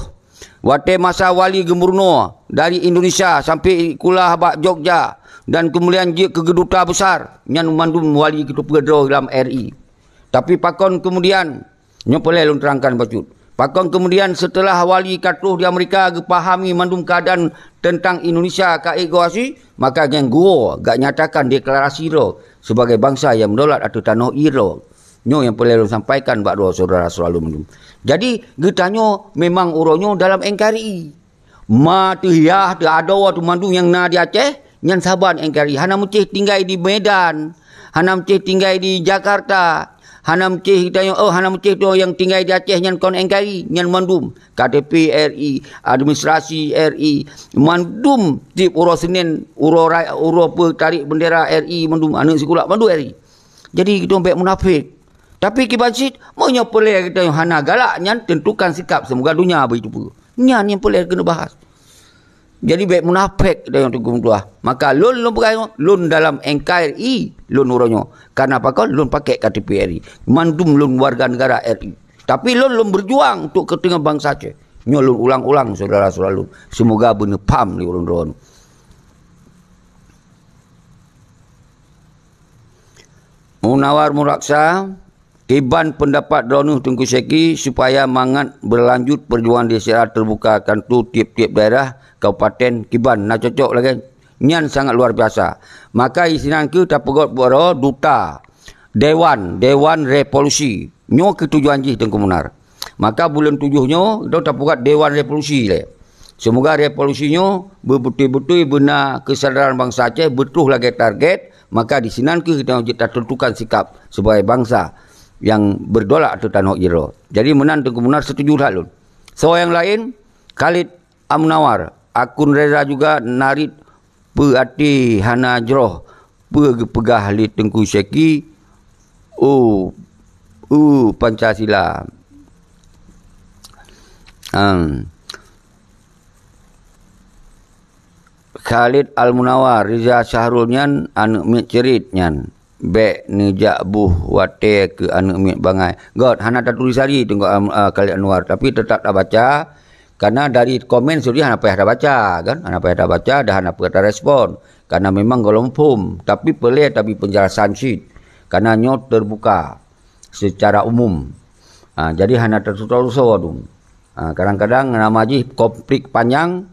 watée masa wali geumeurunoe dari Indonesia sampai sikula bak Jogja dan keumudian jeuet keu geuduta besar, nyan mandum wali geuteupeue droe lam R I. Tapi pakon keumudian, nyoe peureulée lôn terangkan bacut. Pakon keumudian seuteulah wali ka troh di Amerika geupahami mandum keuadaan teuntang Indonesia ka ék geuwasi, maka geuh geuwoe gak nyatakan deklarasi droe sebagai bansa nyang meudaulat ateueh tanoh ie droe. Nyoe nyang peureulée lôn sampaikan bak droe syedara-syedara lôn mandum. Jadi, geutanyoe memang uroe nyoe dalam N K R I. Ma teuhiah, teuadoe, teumandum nyang na di Aceh, nyan saban N K R I. Hana meucéh tinggai di Medan, hana meucéh tinggai di Jakarta, hana meucéh tanyoe, oh, hana meucéh droe nyang tinggai di Aceh nyan kon N K R I, nyan mandum. K T P R I, administrasi R I, mandum tieb uroe Senin, uroe ra-, uroe peutarek bendera R I, mandum aneuëk sikula, mandum R I. Jadi, geutanyoe bék munafék. Tapi kiban cit, meunyoe peureulée geutanyoe hana galak nyan, tentukan sikap, seumoga donya beuteupeue. Nyan nyang peureulée keuneuk bahas. Jadi bék munafék tanyoe Teungku meutuah. Maka lôn, lôn peugah nyoe, lôn dalam N K R I lôn uroe nyoe. Karena pakon lôn pakai K T P R I. Mandum lôn warga negara R I. Tapi lôn, lôn berjuang untuk kepentingan bangsa Aceh. Nyoe lôn ulang-ulang saudara-saudara lôn. Semoga beuneupham lé ulôn droeneuh. Munawar Muraksa, kiban pendapat droeneuh Teungku Syeki supaya mangat berlanjut perjuangan di S R A terbuka kantor tiep-tiep daerah kabupaten kiban na cocok lagée nyan sangat luar biasa. Maka isinan keuh tapeugot baro duta dewan, dewan revolusi. Nyoe keuh tujuan jih Teungku Munar. Maka buleuen tujoh nyoe, kita tapeugot Dewan Revolusi lé. Semoga revolusi nyoe beubeutôi-beutôi beuna kesadaran bangsa Aceh beutroh lagée target, maka di sinan keuh kita jeuet tatentukan sikap sebagai bangsa yang berdolak atau tanoh iro. Jadi meunan Teungku Munar setuju that lôn. Soe nyang laén, Khalid Amunawar, akun Reza juga narit peu até hana jroh peu geupeugah lé Teungku Syeki, "Oh, oh, Pancasila." Am. Khalid Al-Munawar, Riza Syahrul nyan aneuëk miet ceurit nyan. Bék neujak boh watée keu aneuëk miet bangai. Göt, hana taturi sari Teungku Am-, ah, Khalid Anwar, tapi teutap tabaca, karena dari komen seudeh hana payah tabaca, kan? Hana payah tabaca dan hana payah tarespon, karena memang gohlom phom, tapi peureulée tabi penjelasan cit, karena nyoe terbuka secara umum. Ha, jadi hana tatutoe-tutoe dum. Ha, kadang-kadang nama jih konflik panjang,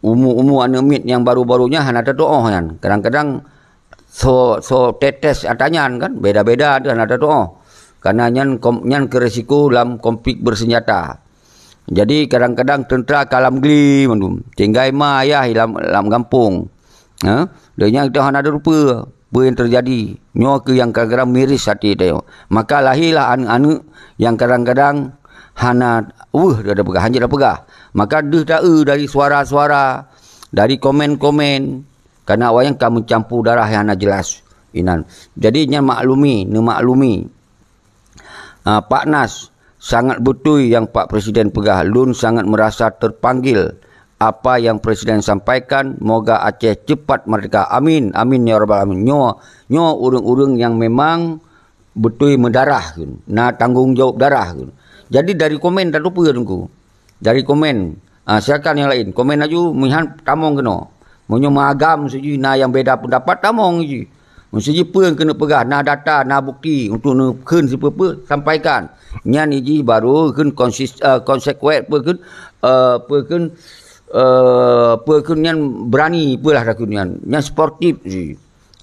umu-umu aneuëk miet nyang baru-baru nyan hana tatuoh nyan. Kadang-kadang so, so tetes ata nyan kan, beda-beda tu hana tatuoh. Karena nyan kom-, nyan ke risiko lam konflik bersenjata. Jadi kadang-kadang tentera ka lam gli mandum. Tinggai ma ayah lam, lam gampông. Ha? Lheueh nyan kita hana ada rupa. Peue nyang teujadi? Nyoe keuh nyang kadang-kadang miris até tanyoe. Maka lahirlah aneuëk-aneuëk nyang kadang-kadang hana weueh daripada peugah, hanjeuet peugah. Maka deuh ta-eu dari suara-suara, dari komen-komen, karena awaknyan ka meucampur darah nyang hana jelas inan. Jadi nyan maklumi, neumaklumi. Ah, Pak Nas, sangat beutôi nyang Pak Presiden peugah. Lôn sangat merasa terpanggil apa yang Presiden sampaikan. Moga Aceh cepat merdeka. Amin, amin ya rabbal alamin. Nyoe, nyoe ureuëng-ureuëng nyang memang beutôi meudarah kheun, na tanggong jaweueb darah kheun. Jadi dari komen tateupeue Teungku. Dari komen. Ah, silakan nyang laén. Komen laju, meuhan tamong keunoe. Meunyoe meuagam siji na nyang beda pendapat, tamong jih. Meusiji peue keuneuk peugah, na data, na bukti untuk neukheun sipeue-peue, sampaikan. Nyan jih baru kheun konsis-, eh, konsekuen peue kheun, eh, peue kheun, eh, peue kheun nyan berani, peue lah takheun nyan. Nyan sportif jih.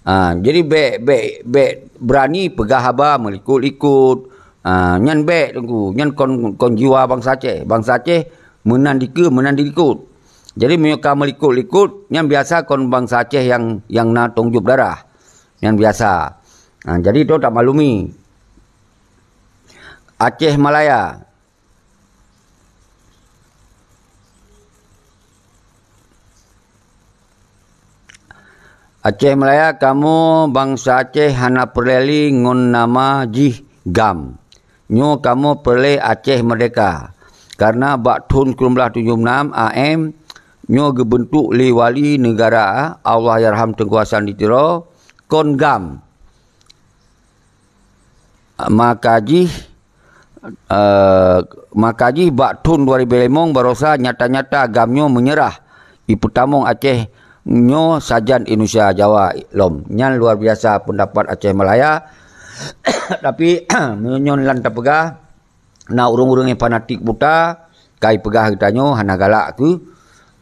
Ha, jadi bék, bék, bék berani peugah haba meulikot-likot. Ha, nyan bék Teungku, nyan kon, kon jiwa bansa Aceh. Bansa Aceh meunan dikeue, meunan dilikot. Jadi meunyoe ka meulikot-likot, nyan biasa kon bansa Aceh nyang, nyang na tong jôb darah. Nyan biasa. Ha, jadi tu tak maklumi. Aceh Malaya. Aceh Malaya, kamoe bansa Aceh hana peureulée lé ngon nama jih GAM. Nyoe kamoe peureulée Aceh Merdeka. Karena bak thon sikureueng blaih tujoh nam A M, nyoe geubeuntuk lé wali neugara, Allahyarham Teungku Hasan di Tiro, kon GAM. Maka jih, eh, maka jih bak thon dua ribu limong barosa nyata-nyata GAM nyoe meunyeurah, ipeutamong Aceh nyoe sajan Indonesia Jawa lom. Nyan luar biasa pendapat Aceh Malaya. Tapi meunyoe lan tapeugah, na ureuëng-ureuëng nyang fanatik buta, kai peugah geutanyoe hana galak keu,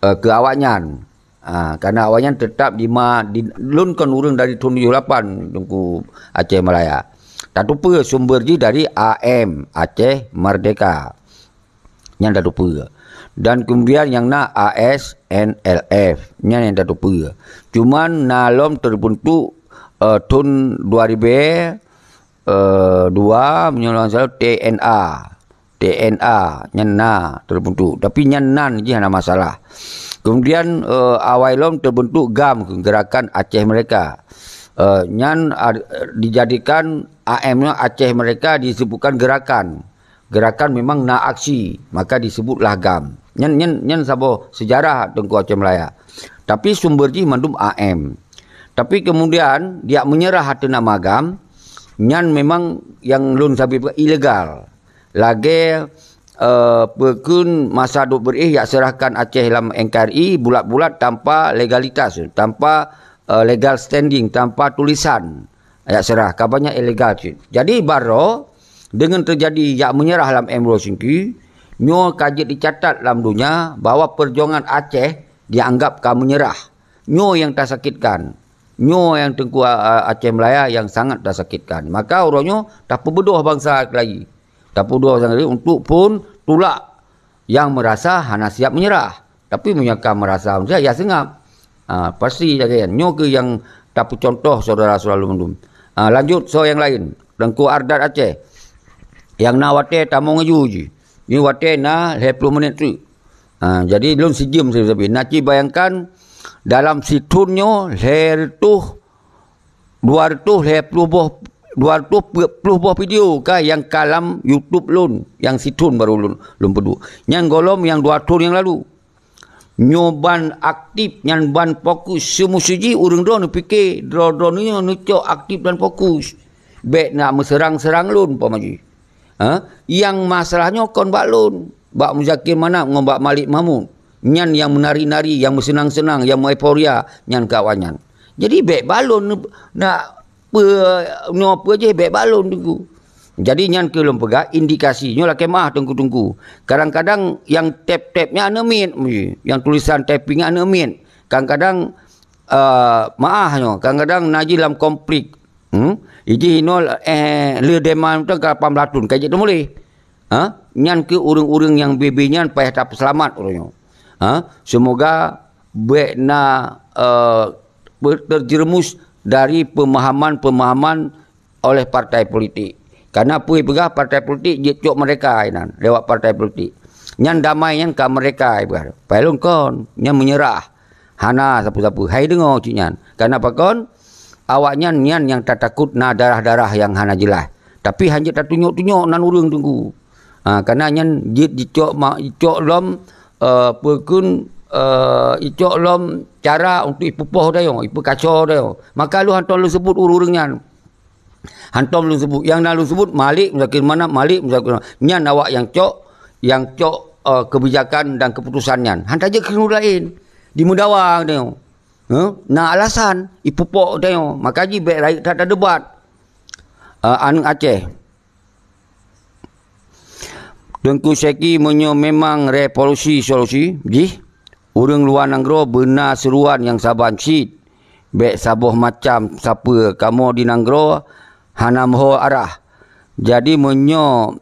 eh, keu awaknyan. Ha, karena awaknyan tetap di ma-, di, lôn kon ureuëng dari thon tujoh lapan Teungku Aceh Malaya. Tateupeue sumber jih dari A M, Aceh Merdeka. Nyan tateupeue. Dan kemudian nyang na A S N L F. Nyan nyang tateupeue. Cuman na lom teubeuntuk, eh, thon dua ribu, eh, dua, meunyoe lôn salah, T N A. T N A, nyan na teubeuntuk. Tapi nyan nan jih hana masalah. Kemudian, eh, awai lom teubeuntuk GAM, Gerakan Aceh Merdeka. Eh, nyan ad-, dijadikan A M nyoe Aceh Merdeka disebutkan gerakan. Gerakan memang na aksi, maka disebutlah GAM. Nyan, nyan, nyan saboh sejarah Teungku Aceh Malaya. Tapi sumber jih mandum A M. Tapi kemudian, diak menyerah ateueh nama GAM, nyan memang nyang lôn sabe ilegal. Lagée, eh, peukheun masa duek beuréh yak seurahkan Aceh lam N K R I bulat-bulat tanpa legalitas, tanpa, eh, legal standing, tanpa tulisan. Yak seurah, ka banyak ilegal cit. Jadi, baroe, deungon teujadi yak menyerah lam M dua Singki, nyoe ka jeuet dicatat lam donya bahwa perjuangan Aceh dianggap ka menyerah. Nyoe nyang tasakitkan. Nyoe nyang Teungku, a, a, Aceh Malaya nyang sangat tasakitkan. Maka uroe nyoe tapeubeudôh bansa Melayu. Tapeubeudôh bansa Melayu untuk phon tulak nyang meurasa hana siap menyerah. Tapi meunyoe ka meurasa meurasa, ya seungab. Ha, pasti lagée nyan. Nyoe keuh nyang tapeucuntoh syedara-syedara lôn mandum. Ha, lanjut soe nyang laén. Teungku Ardat Aceh. Nyang na watée tamong aju jih. Nyoe watée na lhée ploh minit teuk. Ha, jadi lôn sijeuem sabe-sabe. Na cit bayangkan dalam sithon nyoe lhée reutôh dua reutôh lhée ploh boh, dua reutôh peuet ploh boh video ka nyang ka lam YouTube lôn, nyang sithon barô lôn, lôn peuduek. Nyan gohlom nyang dua thon nyang lalu. Nyoe ban aktif, nyan ban fokus. Seumu siji ureuëng droe neupike, droe-droe nyoe neucok aktif dan fokus. Bék na meuseurang-seurang lôn, umpama jih. Ha? Nyang masalah nyoe kon bak lôn, bak Muzakir Manaf ngon bak Malik Mahmud. Nyan nyang meunari-nari, nyang meuseunang-seunang, nyang meueuforia, nyan keu awaknyan. Jadi, bék bak lôn ne-, nak peue, nyoe peue jih, bék bak lôn, Teungku. Jadi, nyan keuh lôn peugah, indikasi. Nyoe lakée meu'ah, Teungku-teungku. Kadang-kadang nyang tép-tép nyan aneuk miet, nyang tulisan typing nyan aneuk miet. Kadang-kadang, eh, meu'ah nyoe, kadang-kadang na jih lam konflik. Hmm? Ijih inoe, eh, le dema mantong ka lapan belas thon, ka jeuet teumuléh. Ha? Nyan keuh ureuëng-ureuëng nyang bebe nyan payah tapeuseulamat uroe nyoe. Ha? Seumoga bék na, eh, ber-, terjerumus dari pemahaman-pemahaman oleh partai politik. Karena peue peugah partai politik jeuet cok merdeka inan lewat partai politik. Nyan damai nyan ka merdeka ipeugah. Pai lôn kon, nyan menyerah. Hana sapeue-sapeue. Hai deungoe cit nyan. Karena pakon? Awaknyan nyan nyang tatakot na darah-darah nyang hana jeulaih. Tapi hanjeuet tatunyok-tunyok nan ureuëng Teungku. Ha, karena nyan jeuet jicok ma-, jicok lom, eh, peukheun, eh, jicok lom cara untuk ipeupoh dayoe, ipeukacau dayoe. Maka lôn hantom lôn seubut ureuëng-ureuëng nyan. Hantom lôn seubut. Nyang na lôn seubut, Malik Muzakir Manaf, Malik Muzakir Manaf. Nyan awak nyang cok, nyang cok, eh, keubijakan dan keuputosan nyan. Han tajeuet keu ureuëng laén. Dimeudawa tanyoe. Huh? Na alasan, ipupok tanyoe. Maka jih bék rayeuk that tadebat. Eh, aneuk Aceh. Teungku Syeki, meunyoe memang revolusi solusi jih, ureuëng luwa nanggroe beuna seuruan nyang saban cit. Bék saboh macam sapeue kamoe di nanggroe hana meuho arah. Jadi meunyoe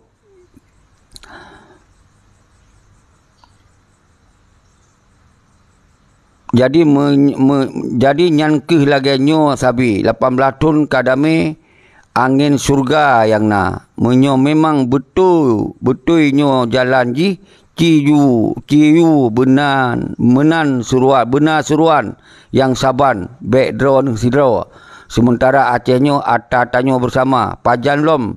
Jadi, me-, me-, jadi nyan keuh lagée nyoe sabe, lapan blaih thon ka damé, angén syeuruga nyang na. Meunyoe memang beutôi, beutôi nyoe jalan jih, ci ju, ci ju beunan, meunan seuruan, beuna seuruan nyang saban, bék droeneuh sidroe. Seumeuntara Aceh nyoe atra tanyoe beusama, pajan lom,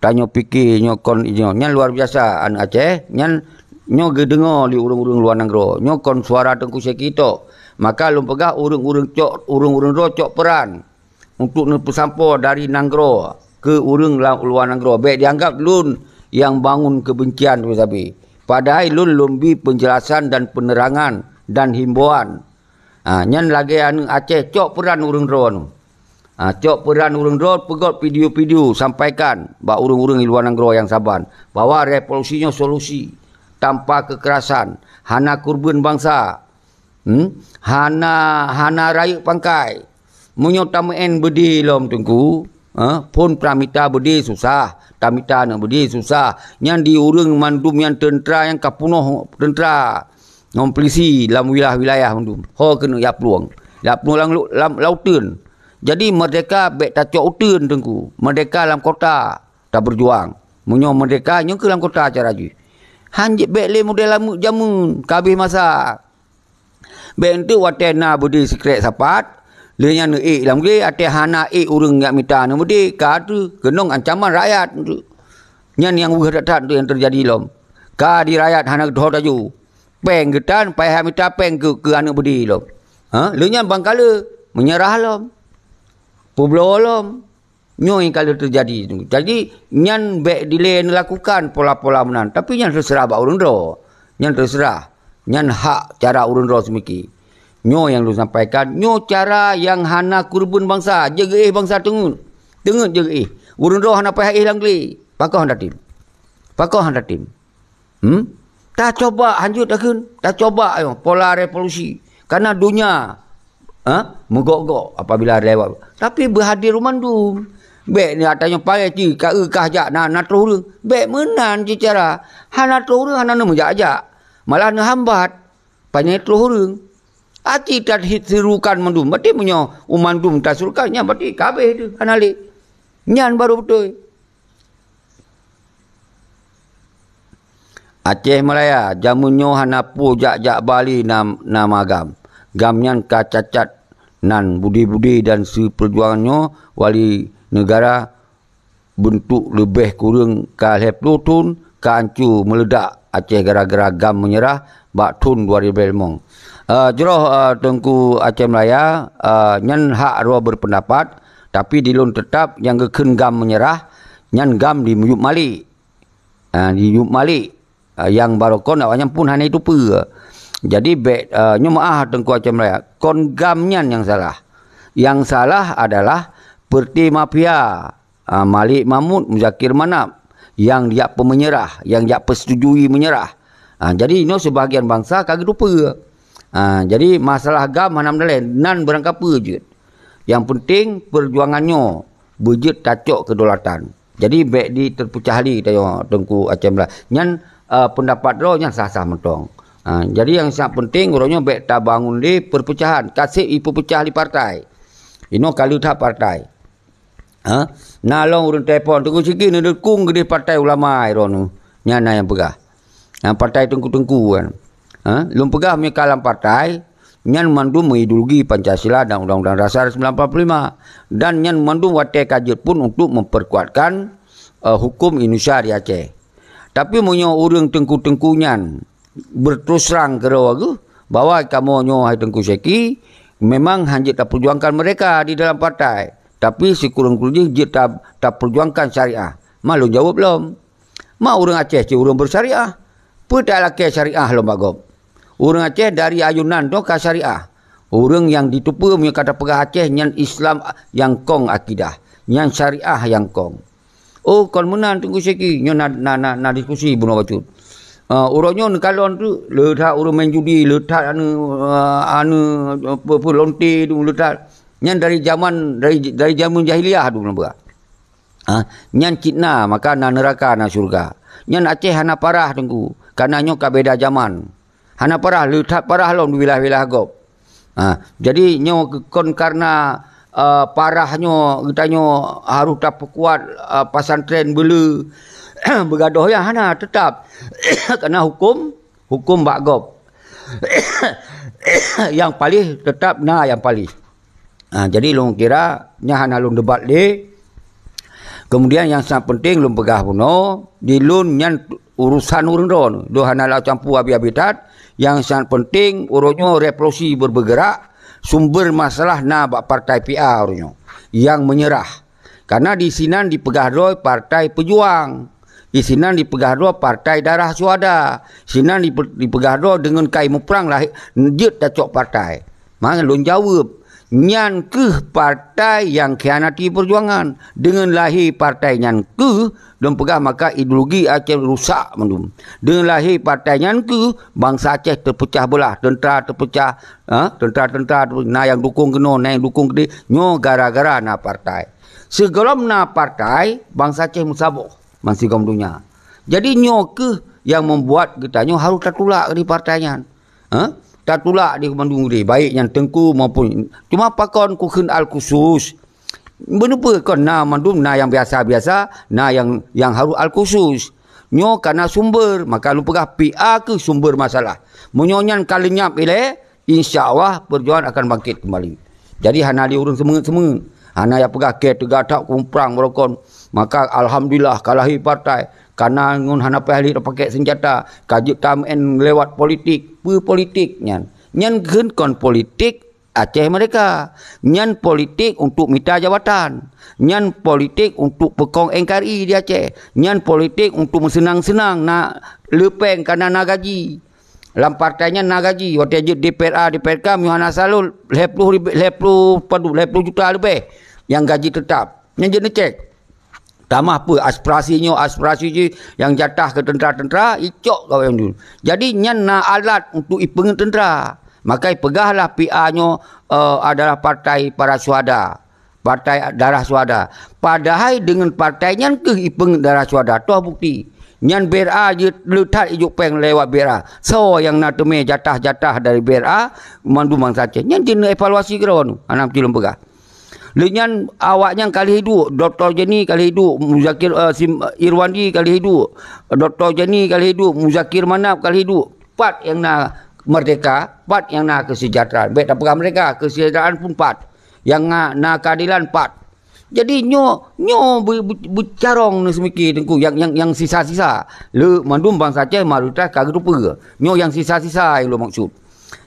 tanyoe pike nyoe kon nyoe. Nyan luar biasa aneuk Aceh. Nyan nyoe geudeungoe lé ureuëng-ureuëng luwa nanggroe. Nyoe kon suara Teungku Syeki tok. Maka lôn peugah ureuëng-ureuëng cok, ureuëng-ureuëng droe cok peuran untuk neupeusampoe dari nanggroe keu ureuëng la-, luwa nanggroe. Bék jianggab lôn nyang bangun keubencian sabe-sabe. Padahai lôn, lôn bi peunjeulasan dan peunerangan dan himbauan. Ha, nyan lagée aneuk Aceh cok peuran ureuëng droe nyoe. Ha, cok peuran ureuëng droe, peugot video-video, sampaikan bak ureuëng-ureuëng di luwa nanggroe nyang saban bahwa revolusi nyoe solusi tanpa kekerasan, hana keureubeuen bansa. Hmm? Hana, hana rayeuk pangkai. Meunyoe tameu'en beudé lom Teungku, ha, phon pramita beudé susah, tamita aneuk beudé susah. Nyan di ureuëng mandum nyan teuntra nyang ka peunoh teuntra ngon polisi lam wilayah-wilayah mandum. Ho keuneuk jak plueng. Jak plueng lam, lam, lam uteuen. Jadi, merdeka bék tacok uteuen, Teungku. Merdeka lam kota tabeujuang. Meunyoe merdeka, nyoe keuh lam kota cara jih. Han jeuet bék lé model lam jameun, ka habéh masa. Bék enteuk watée na beudé sikrék sapat, lé nyan neuék lam glé, até hana ék ureuëng jak mita aneuk beudé, ka teuh keunong ancaman rakyat. Nyan nyang weueh that-that nyang teujadi lom. Ka di rakyat hana geuthot laju. Péng geutan, payah mita péng keu, keu aneuk beudé lom. Ha? Lheueh nyan bangkaleue, meunyeurah lom. Peubloe lom. Nyoe nyang ka lheueh teujadi. Jadi, nyan bék dilée neulakukan pola-pola meunan. Tapi nyan teuseurah bak ureuëng droe. Nyan teuseurah. Nyan hak cara ureuëng droe seumiki. Nyoe nyang lôn sampaikan, nyoe cara nyang hana keureubeuen bansa, jeuet geuéh bansa teungeut. Teungeut jeuet geuéh. Ureuëng droe hana payah éh lam glé. Pakon hana tem? Pakon hana tem? Hmm? Tacoba hanjeuet takheun. Tacoba ayo pola revolusi. Karena donya, ha, meugok-gok apabila lewat. Tapi beuhadir mandum. Bék ni ata nyoe paléh ci ka eu kah jak na, na troh ureuëng. Bék meunan ci cara. Hana troh ureuëng hana neumeujak-jak. Malah neuhambat. Panyai troh ureuëng. Aci that hit sirukan mandum. Berarti meunyoe u mandum tasurukan, nyan berarti ka habéh tu. Hana lé. Nyan baru beutôi. Aceh Malaya, jameun nyoe hana peue jak-jak Bali nam-, nama GAM. GAM nyan ka cacat nan budi-budi dan si peujuangan nyoe wali negara beuntuk leubeh kureueng ka lhée ploh thon ka ancu meuleudak Aceh gara-gara GAM meunyeurah bak thon dua ribée limong. Eh, jroh, eh, Teungku Aceh Malaya, eh, nyan hak droe beupeundapat, tapi di lôn teutab nyang geukheun GAM meunyeurah, nyan GAM di Miyup Malik. Ah, di Yup Malik, ah, nyang barokon awaknyan pun hana jiteupeue. Jadi bék, ah, nyoe meuáh Teungku Aceh Malaya, kon GAM nyan nyang salah. Nyang salah adalah peureute mafia, ah, Malik Mahmud, Muzakir Manaf, nyang jak peumeunyeurah, nyang jak peusetujui meunyeurah. Ah, jadi nyoe seubahagian bansa ka geuteupeue. Ah, jadi masalah GAM hana meudalée, nan beurangkapeue jeuet. Nyang peunteng peujuangan nyoe beujeuet tacok keudolatan. Jadi bék di teupeucah lé tanyoe Teungku Aceh Meulah. Nyan, eh, peundapat droe nyan sah-sah mantong. Ha, jadi nyang sangat peunteng uroe nyoe bék tabangun lé peurpeucahan, ka seb ipeupeucah lé partai. Inoe ka lheueh that partai. Ha? Na lom ureuëng telepon, Teungku Syeki neudukong keudeh partai ulama droeneuh. Nyan na nyang peugah. Ha, partai teungku-teungku kan. Ha, lôn peugah meunyoe ka lam partai, nyan mandum meuideologi Pancasila dan Undang-Undang Dasar sembilan puluh lima. Dan nyan mandum watée ka jeuet pun untuk memperkuatkan, eh, hukum Indonesia di Aceh. Tapi meunyoe ureuëng teungku-teungku nyan berterus terang keudroe geuh bahwa kamoe nyoe hai Teungku Syeki memang hana jeuet taperjuangkan mereka di dalam partai, tapi sikureueng-kureueng jih jeuet ta-, taperjuangkan syariah. Ma lôn jaweueb lom. Ma ureuëng Aceh cit ureuëng bersyariah. Peue talakée syariah lom bak gob? Ureuëng Aceh dari ayeunan toh ka syariah. Ureuëng nyang jiteupeue meunyoe ka tapeugah Aceh nyan Islam nyang kong akidah, nyan syariah nyang kong. Oh, kon meunan Teungku Syeki, nyoe na, na, na, na diskusi bunoe bacut. Ah, uroe nyoe neukalon tu, le that ureuëng main judi, le that anu, ah, anu, pe-, pe-, lonte tu, le that. Nyan dari zaman, dari, dari zaman jahiliyah tu na beurah. Ha, nyan cit na, maka na neuraka, na syeuruga. Nyan Aceh hana parah, Teungku, kareuna nyoe ka beda zaman. Hana parah, le that parah lom di wilayah-wilayah gob. Ha, jadi nyoe kon kareuna, eh, parah nyoe, geutanyoe harôh tapeukuat, eh, pesantren beule beugadoh, nyan hana, teutap. Kareuna huköm, huköm bak gob. Nyang paléh teutap na nyang paléh. Ha, jadi lôn kira nyan hana lôn debat lé. Kemudian nyang sangat peunteng lôn peugah bunoe, di lôn nyan urusan ureuëng droe. Lôn hana lôn campur abi-abi that. Nyang sangat peunteng uroe nyoe revolusi beubeugerak, sumber masalah na bak partai P A uroe nyoe nyang meunyeurah. Kareuna di sinan jipeugah droe partai peujuang. Di sinan jipeugah droe partai darah syuhada. Sinan jipe-, jipeugah droe deungon kai muprang lahé jeuet tacok partai. Maka lôn jaweueb, nyan kheueh partai nyang khianati peujuangan. Deungon lahé partai nyan kheueh, lôn peugah maka ideologi Aceh rusak mandum. Deungon lahé partai nyan kheueh, bansa Aceh teupeucah beulah, teuntra teupeucah, ha? Teuntra-teuntra teupeucah, na nyang dukong keunoe, na nyang dukong keudeh. Nyoe gara-gara na partai. Sigohlom na partai, bansa Aceh meusaboh bansigom donya. Jadi nyoe kheueh nyang membuat geutanyoe harôh tatulak di partai nyan. Ha? Tatulak di bandum udeh, baik nyang teungku maupun, cuma pakon kukheun al-khusus. Beuneupeue kon na mandum, na nyang biasa-biasa, na nyang, nyang harôh al-khusus. Nyoe kana sumber, maka lôn peugah P A kheueh sumber masalah. Meunyoe nyan ka leunyap ilée, insya Allah peujuangan akan bangkit kembali. Jadi hana lé ureuëng seumeungeut-seumeungeut. Hana nyang peugah kée teuga that kumprang beurokon. Maka alhamdulillah ka lahé partai. Kana ngon hana payah lé tapakèk seunjata, ka jeuet tameu'en lewat politik. Peue politik nyan? Nyan kheun kon politik Aceh Merdeka. Nyan politik untuk mita jabatan. Nyan politik untuk peukong N K R I di Aceh. Nyan politik untuk meuseunang-seunang, na le péng, kana na gaji. Lam partai nyan na gaji. Watèe jeuet D P R A, D P R K, meunyoe hana salôh, lhèe ploh ribèe, lhèe ploh padum, lhèe ploh juta leubèh nyang gaji teutap. Nyan jeuet neucèk. Tamah peue aspirasi nyoe, aspirasi jih nyang jatah keu teuntara-teuntara, icok kawé nyan. Jadi, nyan na alat untuk ipeungeut teuntara. Maka ipeugahlah P A nyoe, eh, adalah partai para syuhada. Partai darah syuhada. Padahai deungon partai nyan keuh ipeungeut darah syuhada. Toh bukti. Nyan B R A jeuet le that ijok péng lewat B R A. Soe nyang na teumé jatah-jatah dari B R A, mandum bansa Aceh. Nyan jeuet neuevaluasi keudroe nyoe. Hana meucilong peugah. Lheueh nyan awak nyan ka lheueh hidup, Doktor Jenny ka lheueh hidup, Muzakir, eh, Sim-, Irwandi ka lheueh hidup, Doktor Jenny ka lheueh hidup, Muzakir Manaf ka lheueh hidup. Pat nyang na merdeka, pat nyang na kesejahteraan. Bèk tapeugah merdeka, kesejahteraan pun pat. Nyang na, na keadilan pat. Jadi nyoe, nyoe be-, be-, beucarông neuseumiké Teungku, nyang, nyang, nyang sisa-sisa. Le mandum bansa Aceh mayoritas ka geuteupeue. Nyoe nyang sisa-sisa nyang lôn maksud.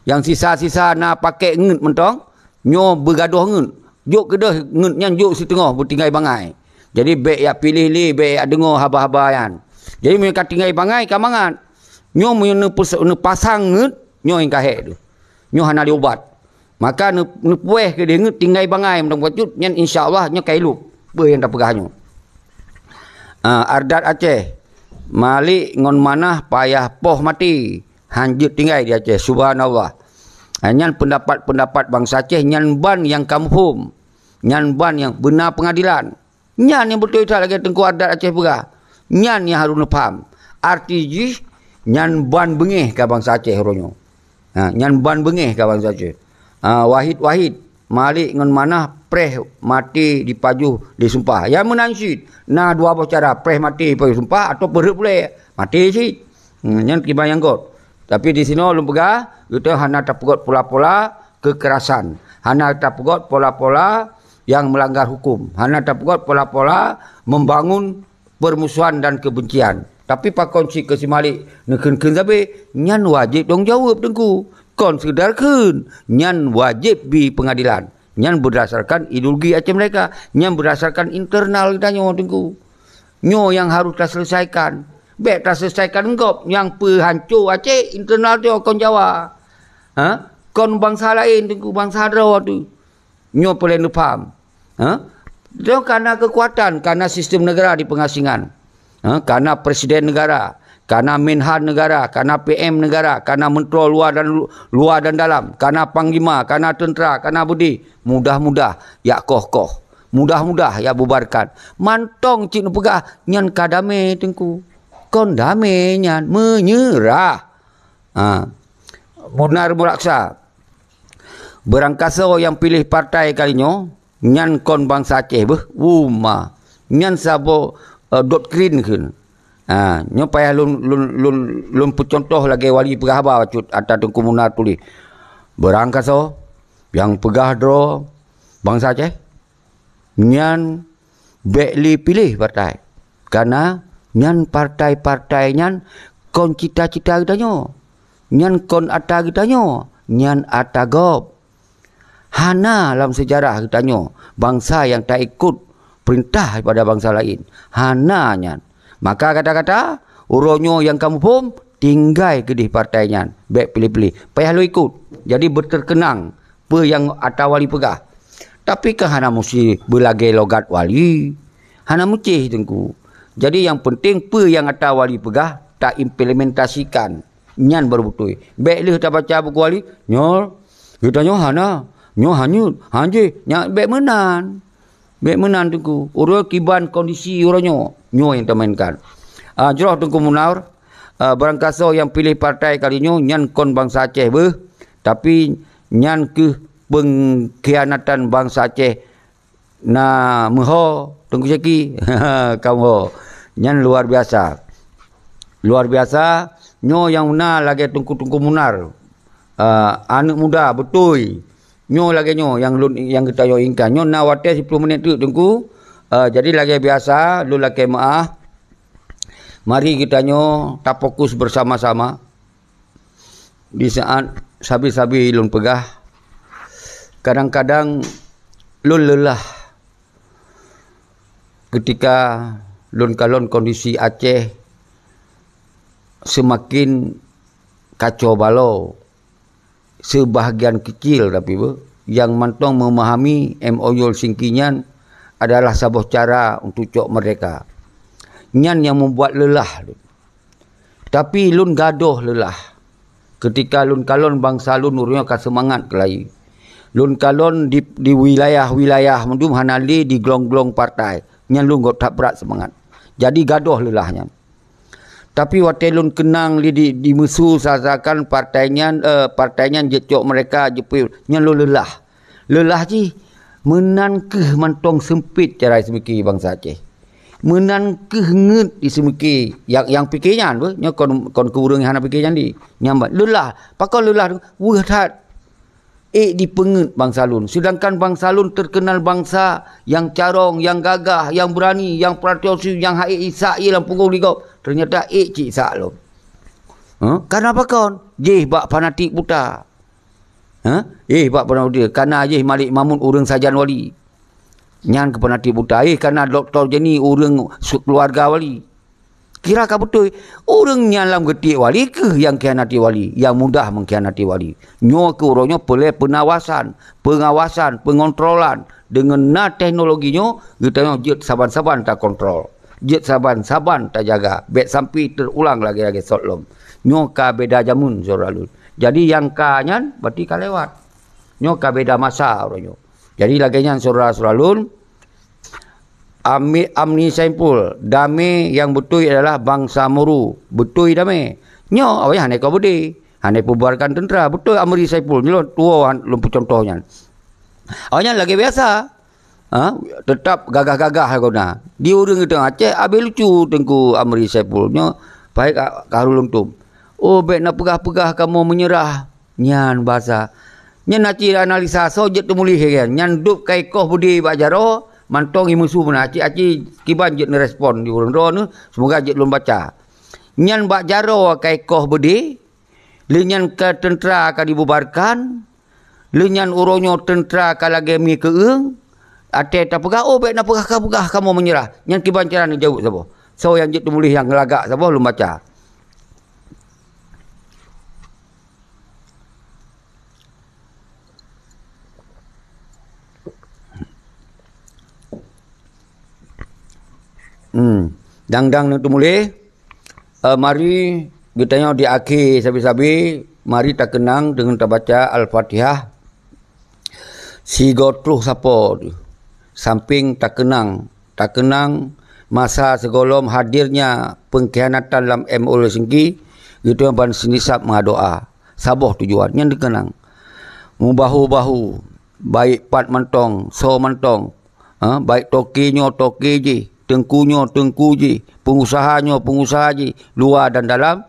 Nyang sisa-sisa na pakèk ngeut mantong, nyoe beugadôh ngeut. Jok keudeh ngeut nyan jok siteungoh beutinggai bangai. Jadi bèk jak piléh lé, bèk jak deungö haba-haba nyan. Jadi meunyoe ka tinggai bangai ka mangat. Nyoe meunyoe neupeus-, neupasang ngeut, nyoe nyang ka hék tu. Nyoe hana lé ubat. Maka neu-, neupuéh keudeh ngeut tinggai bangai mantong bacut nyan insya Allah nyoe ka ilop. Peue nyang tapeugah nyoe. Ah, Ardat Aceh, Malik ngon Manah payah poh maté. Han jeuet tinggai di Aceh, subhanallah. Ha, nyan peundapat-peundapat bansa Aceh, nyan ban nyang ka muphom. Nyan ban nyang beuna peungadilan. Nyan nyang beutôi that lagèe Teungku Ardat Aceh peugah. Nyan nyang harôh neupham. Arti jih, nyan ban beungéh ka bansa Aceh uroe nyoe. Ha, nyan ban beungéh ka bansa Aceh. Ha, Wahid-Wahid, Malik ngon Manah preh maté dipajoh disumpah. Nyang meunan cit, na dua boh cara, preh maté dipajoh sumpah atau peurheuet puléh. Maté cit. Hmm, nyan kiban nyang göt. Tapi di sinoe lôn peugah, geutanyoe hana tapeugöt pola-pola kekerasan. Hana tapeugöt pola-pola nyang meulanggar huköm. Hana tapeugöt pola-pola membangun permusuhan dan kebencian. Tapi pakon cit keu si Malik neukheun-kheun sabé, nyan wajéb tanggung jaweueb Teungku. Kon sekedar kheun, nyan wajéb bi peungadilan. Nyan berdasarkan ideologi Aceh Merdeka. Nyan berdasarkan internal geutanyoe Teungku. Nyoe nyang harôh taseulesaikan. Bèk taseulesaikan gob nyang peuhanco Aceh internal droe kon Jawa. Ha? Kon bansa laén Teungku, bansa droe tu. Nyoe peureulèe neupaham. Ha? Droe kana keukuatan, kana sistem negara di peungasingan. Ha? Kana presiden negara, kana menhan negara, kana P M negara, kana menteri luar dan lu-, luar dan dalam, kana panglima, kana tentera, kana beudé. Mudah-mudah, jak koh-koh. Mudah-mudah, jak bubarkan. Mantong cit neupeugah, nyan ka damé Teungku. Kon damé nyan, meunyeurah. Ha. Munar Muraksa. Beurangkasoe nyang piléh partai kali nyoe, nyan kon bansa Aceh beuh, uma. Nyan saboh, eh, doktrin kheun. Ha, nyoe payah lôn, lôn, lôn, lôn peucuntoh lagèe wali peugah haba bacut ata Teungku Munar tuléh. Beurangkasoe nyang peugah droe bansa Aceh, nyan bèk lé piléh partai. Kana nyan partai-partai nyan kon cita-cita geutanyoe. Nyan kon ata geutanyoe, nyan ata gob. Hana lam seujarah geutanyoe bansa nyang taikot peurintah daripada bansa laén. Hana nyan. Maka gata-gata, uroe nyoe nyang ka muphom, tinggai keudeh partai nyan. Bèk piléh-piléh. Payah lôn ikot. Jadi beuteurkeunang peue nyang ata wali peugah. Tapi kan hana musti beulagèe logat wali. Hana meucéh Teungku. Jadi nyang peunteng peue nyang ata wali peugah, taimplementasikan. Nyan baru beutôi. Bèk lheueh tabaca buku wali, nyoe, geutanyoe hana, nyoe hanyut, hanjeuet, nyan bèk meunan. Bèk meunan Teungku. Uroe kiban kondisi uroe nyoe, nyoe nyang tamainkan. Ah, jroh Teungku Munar, ah, beurangkasoe nyang piléh partai kali nyoe nyan kon bansa Aceh beuh, tapi nyan keuh peungkhianatan bansa Aceh na meuho Teungku Syeki. Ka meuho. Nyan luar biasa. Luar biasa. Nyoe nyang na lagèe Teungku-Teungku Munar. Ah, aneuk muda, beutôi. Nyoe lagèe nyoe nyang lôn, nyang geutanyoe inginkan. Nyoe na watèe siploh menit teuk Teungku. Ah, jadi lagèe biasa, lôn lakèe meu'ah. Mari geutanyoe tafokus bersama-sama. Di saat sabe-sabe lôn peugah, kadang-kadang lôn leulah ketika lôn kalon kondisi Aceh seumaken kacau balau. Seubahagian keucil tapi beuh, nyang mantong meumahami M O U Helsinki nyan adalah saboh cara untuk cok meurdehka. Nyan nyang mubuat leulah lôn. Tapi lôn gadôh leulah. Keutika lôn kalon bansa lôn ureuëng nyoe ka seumangat keulayi. Lôn kalon di, di wilayah-wilayah mandum hana lé di glong-glong partai. Nyan lôn göt that brat seumangat. Jadi gadôh leulah nyan. Tapi watée lôn keunang lé di, di meusu seakan-akan partai nyan, eh, partai nyan jeuet cok meurdehka, jeuet peue, nyan lôn leulah. Leulah jih, meunan kheueh mantong seumpet cara jiseumike bansa Aceh. Meunan kheueh ngeut jiseumike nyang, nyang pike nyan beuh, nyoe kon, kon keu ureuëng nyang hana pike nyan di. Nyang ba-, leulah, pakon leulah, weueh that. Ék dipeungeut bansa lôn. Seudangkan bansa lôn teukeunal bansa nyang carông, nyang gagah, nyang beurani, nyang patriotis, nyang han ék jisak ié lam punggong di gob. Teunyata ék cit jisak lom. Huh? Karena pakon? Jih bak fanatik buta. Huh? Jih bak fanatik buta. Karena jih Malik Mahmud ureuëng sajan wali. Nyan keu fanatik buta. Jih karena Doktor Jenny ureuëng su-, keuluwarga wali. Kira ka beutôi, ureuëng nyang lam geutiek wali kheueh nyang khianati wali, nyang mudah mengkhianati wali. Nyoe keu uroe nyoe peureulée peunawasan, peungawasan, peungontrolan. Deungon na teknologi nyoe, geutanyoe jeuet saban-saban takontrol. Jeuet saban-saban tajaga, bék sampai teurulang lagée-lagée sot lom. Nyoe ka beda jameun, syedara lôn. Jadi, nyang ka nyan, berarti ka lewat. Nyoe ka beda masa uroe nyoe. Jadi, lagée nyan, syedara-syedara lôn, Ami-, Amri Saiful, damé nyang beutôi adalah bansa Muru. Beutôi damé. Nyoe awaknyan hana iko beudé, hana peububarkan teuntra. Beutôi Amri Saiful, nyoe lôn tuwoe han-, lôn peucuntoh nyan. Awaknyan lagée biasa. Ha? Teutap gagah-gagah guna. Di ureuëng geutanyoe Aceh, abéh lucu Teungku Amri Saiful. Nyoe paih ka, ka harôh lôn tom. Oh, bék na peugah-peugah kamoe meunyeurah. Nyan basa. Nyan aci analisa soe jeuet teumuléh lagée nyan. Nyan dub ka ikoh beudé bak jaroe, mantong imeusu meunan. Aci-aci kiban jeuet neurespon di ureuëng droeneuh, seumoga jeuet lôn baca. Nyan bak jaroe ka ikoh beudé, lheueh nyan ka teuntra ka dibubarkan, lheueh nyan uroe nyoe teuntra ka lagée mi keueueng, até tapeugah, "Oh, bék na peugah ka peugah kamoe meunyeurah." Nyan kiban cara neujaweueb saboh. Soe nyang jeuet teumuléh nyang lagak saboh lôn baca. Hmm. Dang-dang neutumuléh, eh, mari geutanyoe di akhé sabe-sabe, mari takeunang deungon tabaca Al-Fatihah. Sigoe troh sapo teuh. Sampéng takeunang, takeunang masa sigohlom hadirnya pengkhianatan lam M O U Helsinki, geutanyoe ban seunisab meudoá. Saboh tujuan nyan dikeunang. Mubahu-bahu, baik pat mantong, soe mantong, ha, baik toke nyoe toke jih, teungku nyoe teungku jih, peungusaha nyoe peungusaha jih, luwa dan dalam,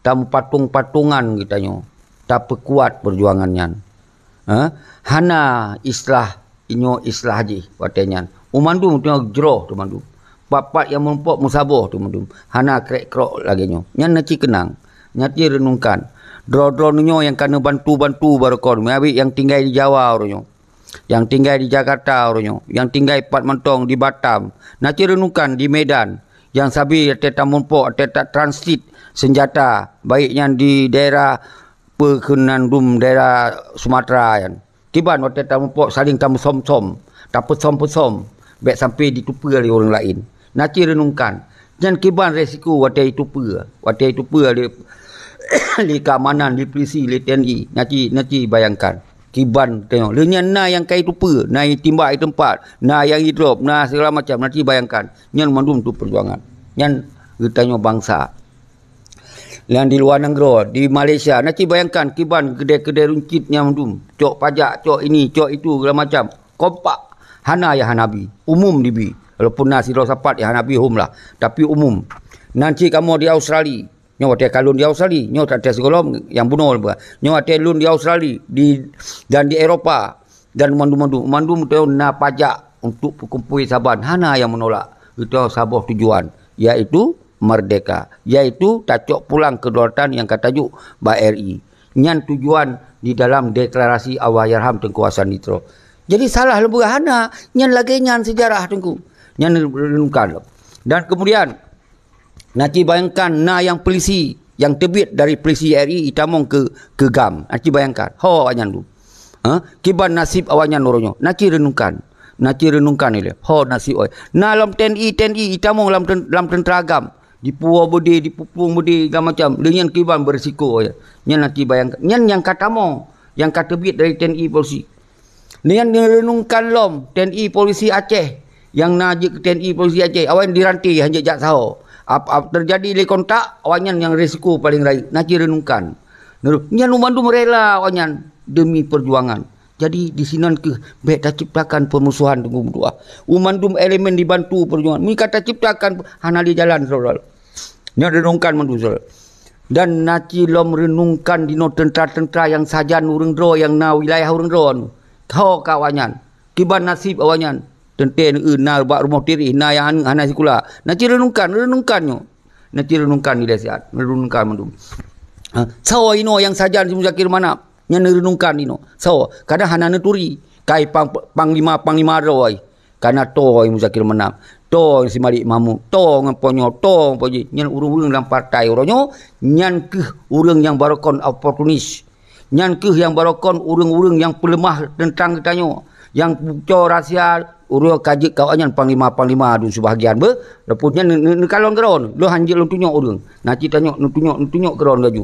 tameupatong-patongan geutanyoe, tapeukuat peujuangan nyan. Ha? Hana islah, inyoe islah jih watée nyan. Meumandum teungoh jroh teumandum. Pat-pat nyang meurumpok meusaboh teumandum. Hana krek-krok lagée nyoe. Nyan na cit keunang. Nyan cit reunungkan. Droe-droe nyoe nyang ka neubantu-bantu barokon, meuabit nyang tinggai di Jawa uroe nyoe. Nyang tinggai di Jakarta uroe nyoe. Nyang tinggai pat mantong di Batam. Na cit reunungkan di Medan. Nyang sabe watée tamumpok, watée tatransit seunjata, baik nyan di daerah peue keunan dum daerah Sumatera nyan. Kiban watée tamumpok saléng tameusom-som, tapeusom-peusom, bék sampai jiteupeue lé ureuëng laén. Na cit reunungkan. Nyan kiban resiko watée jiteupeue, watée jiteupeue lé, lé keamanan, lé polisi, lé T N I. Na cit, na cit bayangkan. Kiban tanyoe. Lheueh nyan na nyang ka jiteupeue, na jitimbak di teumpat, na nyang jidrop, na segala macam. Na cit bayangkan. Nyan mandum tu peujuangan. Nyan geutanyoe bansa. Nyang di luwa nanggroe, di Malaysia, na cit bayangkan kiban keudè-keudè runcit nyang mandum. Cok pajak, cok ini, cok itu, segala macam. Kompak. Hana nyang hana bi. Umum dibi. Walaupun na sidroe sapat nyang hana bi hom lah. Tapi umum. Nan cit kamoe di Australia. Nyoe watée ka lôn di Australia. Nyoe watée sigohlom nyang bunoe lôn peugah. Nyoe watée lôn di Australia. Di, dan di Eropa. Dan mandum-mandum. Mandum tu na pajak untuk peukumpôi saban. Hana nyang meunolak. Itu saboh tujuan. Yaitu merdeka, yaitu tacok pulang kedaulatan nyang ka tajok bak R I. Nyan tujuan di dalam deklarasi Allahyarham Teungku Hasan Ditro. Jadi salah leumbah hana, nyan lagée nyan sejarah Teungku. Nyan renungkan lom. Dan kemudian, na ci bayangkan na nyang polisi, nyang teubiet dari polisi R I itamong keu, keu GAM. Na ci bayangkan. Ho awaknyan tu. Ha? Kiban nasib awaknyan uroe nyoe. Na ci renungkan. Na ci renungkan ilée. Ho nasib awaknyan. Na lom T N I, T N I itamong lam ten-, lam teuntra GAM. Dipuwoe beudé, dipuplueng beudé, segala macam. Lé nyan kiban berisiko. Nyan na ci bayangkan. Nyan nyang ka tamong. Nyang ka teubiet dari T N I polisi. Nyan neurenungkan lom T N I polisi Aceh nyang na jeuet keu T N I polisi Aceh, awaknyan diranté hana jeuet jak saho. Ap-, ap-, teujadi lé kontak, awaknyan nyang risiko paleng rayeuk, na ci renungkan. Nyan u mandum rela awaknyan demi peujuangan. Jadi disinan kheueh bék taciptakan peumusuhan Teungku meutuah. U mandum elemen dibantu peujuangan. Meunyo ka taciptakan, hana lé jalan saudara. Nyan renungkan mandum saudara. Dan na ci lom renungkan dinoe teuntra-teuntra nyang sajan ureuëng droe nyang na wilayah ureuëng droe nyoe. Ho ka awaknyan. Kiban nasib awaknyan. Teuntée neueu na bak rumoh tirih, na nyang aneuk hana sikula. Na ci renungkan, renungkan nyoe. Na ci renungkan ilée siat, renungkan mandum. Ha, soe inoe nyang sajan si Muzakir Manaf? Nyan neurenungkan inoe. Soe? Kadang hana neuturi. Kai pang-, panglima-panglima droe. Kana toe Muzakir Manaf, toe si Malik Mahmud, toe ngon ponyo, toe ngon poji. Nyan ureuëng-ureuëng lam partai uroe nyoe, nyan kheueh ureuëng nyang barokon oportunis. Nyan kheueh nyang barokon ureuëng-ureuëng nyang peuleumah teuntang geutanyoe, nyang buco rahsia, uroe ka jeuet keu awaknyan panglima-panglima dum sibahagian beuh. Leupah nyan neu-, neu-, neukalon keudroe, lôn hanjeuet lôn tunyok ureuëng. Na ci tanyok, neutunyok, neutunyok keudroe laju.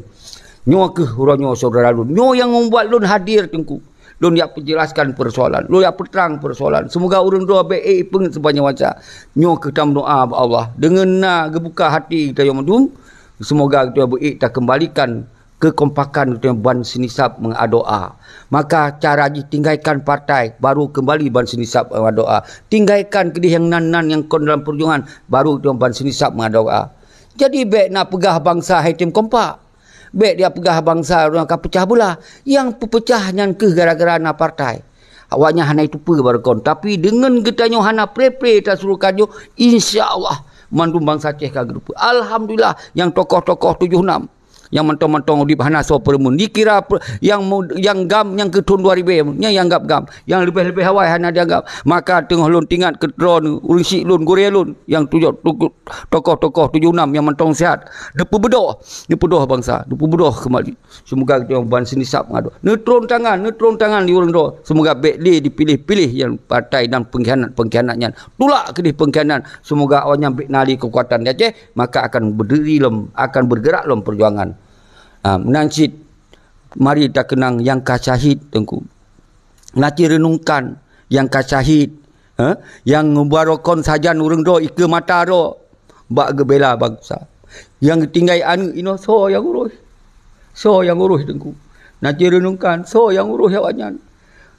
Nyoe kheueh uroe nyoe syedara lôn. Nyoe nyang membuat lôn hadir Teungku. Lôn jak peujelaskan peusoalan, lôn jak peutrang peusoalan. Seumoga ureuëng droe bék ék peungét seupanjang masa. Nyoe kheueh tameudoá bak Allah. Deungon na geubuka hati geutanyoe mandum, seumoga geutanyoe beuék takeumbalikan keukompakan geutanyoe ban seunisab meudoá. Maka cara jih tinggalkan partai, baru keumbali ban seunisab meudoá. Tinggalkan keudeh nyang nan-nan nyang kon dalam peujuangan, baru geutanyoe ban seunisab meudoá. Jadi bék na peugah bansa hai tem kompak. Bék dia peugah bansa ureuëng ka peucah beulah. Nyang peupeucah nyan kheueh gara-gara na partai. Awaknyan hana jiteupeue barokon, tapi deungon geutanyoe hana pre-pre tasurukan nyoe, insya Allah mandum bansa Aceh ka geuteupeue. Alhamdulillah, nyang tokoh-tokoh tujoh nam, nyang mantong-mantong udeb hana soe peureumeun. Dikira pe-, nyang mu-, nyang GAM nyang keu thon dua ribu, nyang, nyang anggab GAM. Nyang leubeh-leubeh awai hana dianggab. Maka teungoh lôn tingat keu droeneuh, ureuëng syiek lôn, gurée lôn, nyang tujoh, tuku-, tokoh-tokoh tujoh nam nyang mantong sihat, neupeubeudôh, neupeubeudôh bansa, neupeubeudôh keumbali. Seumoga geutanyoe ban seunisab meudoá. Neutron tangan, neutron tangan di ureuëng droe. Seumoga bék lé dipiléh-piléh nyang partai dan pengkhianat-pengkhianat nyan. Tulak keudeh pengkhianat. Seumoga awaknyan bék na lé keukuatan di Aceh, maka akan berdiri lom, akan bergerak lom peujuangan. Ha, meunan cit, mari takeunang nyang ka syahid Teungku. Na ci renungkan nyang ka syahid, ha? Nyang barokon sajan ureuëng droe ikeue mata droe bak geubela bansa. Nyang geutinggai aneuk inoe soe nyang urôh? Soe nyang urôh Teungku? Na ci renungkan soe nyang urôh awaknyan?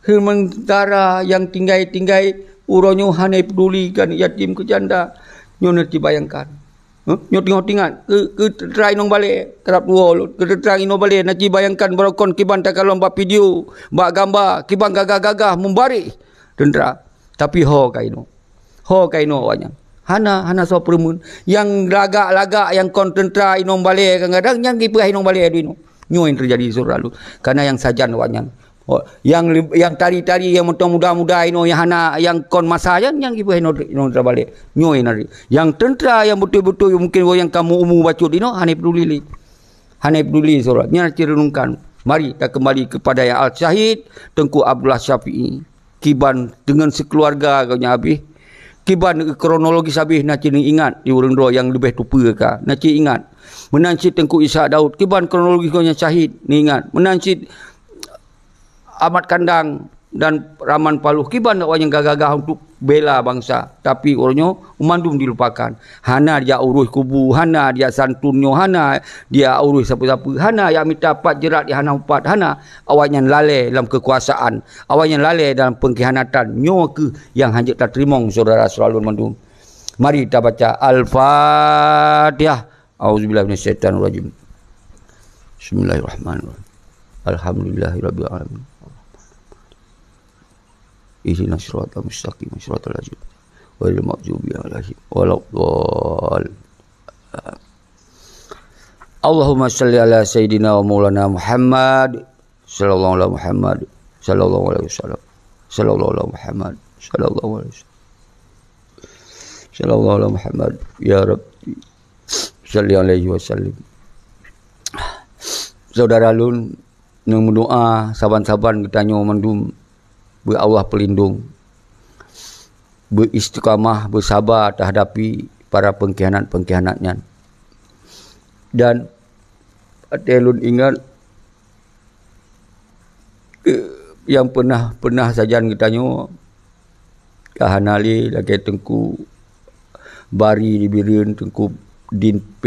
Seumeuntara nyang tinggai-tinggai uroe nyoe hana peuduli keu aneuk yatim keu janda. Nyoe na ci bayangkan. Huh? Nyoe teungoh tingat, keu, keu teuntara inong balée, karab tuwoe lôn. Keu teuntara inong balée, na ci bayangkan barokon kiban takalon bak video, bak gamba, kiban gagah-gagah meubareh teuntara. Tapi ho ka inoe. Ho ka inoe awaknyan. Hana, hana soe peureumeun. Nyang lagak-lagak nyang kon teuntara inong balée kadang-kadang nyang jipeugah inong balée duinoe. Nyoe nyang teujadi syedara lôn. Kana nyang sajan awaknyan. Oh, nyang li-, nyang tari-tari nyang mantong muda-muda inoe nyang hana, nyang kon masa nyan, nyang jipeugah inoe, inoe teubalek. Nyoe inoe. Nyang teuntara nyang beutôi-beutôi mungken nyang ka meu-umu bacut inoe hana peuduli lé. Hana peuduli syedara. Nyan ci renungkan. Mari takeumbali keupada nyang al-syahid Teungku Abdullah Syafi'i. Kiban deungon sikeuluarga geuh nyan habéh. Kiban kronologis habéh na ci neuingat di ureuëng droe nyang leubeh tupeue ka. Na ci ingat. Meunan cit Teungku Ishak Daud. Kiban kronologis geuh nyan syahid neuingat. Meunan cit Ahmad Kandang dan Raman Paloh kiban awaknyan gagah-gagah untuk bela bansa, tapi uroe nyoe mandum dilupakan. Hana jak uroh kubu, hana jak santun nyoe, hana jak uroh sapeue-sapeue, hana jak mita pat jeurat nyang hana mupat, hana. Awaknyan lalée lam keukuasaan, awaknyan lalée dalam peungkhianatan. Nyoe kheueh nyang hanjeuet tateurimong syedara-syedara lôn mandum. Mari tabaca Al-Fatihah. A'udzubillahi minasyaitonirrajim. Bismillahirrahmanirrahim. Alhamdulillahirabbil alamin. Ihdinas siratal mustaqim, siratal ladzina ghairil maghdubi alaihim waladdallin. Allahumma shalli ala sayyidina wa maulana Muhammad, sallallahu ala Muhammad, sallallahu alaihi wasallam, sallallahu ala Muhammad, sallallahu alaihi wasallam, sallallahu ala Muhammad, ya Rabbi, shalli alaihi wasallim. Saudara lôn, neumeudoa saban-saban geutanyoe mandum beu Allah peulindong, beu istiqamah, beu saba teuhadapi para pengkhianat-pengkhianat nyan. Dan watée lôn ingat, eh, nyang peunah, peunah sajan geutanyoe, ka hana lé lagée Teungku Bari di Bireuen, Teungku Din P,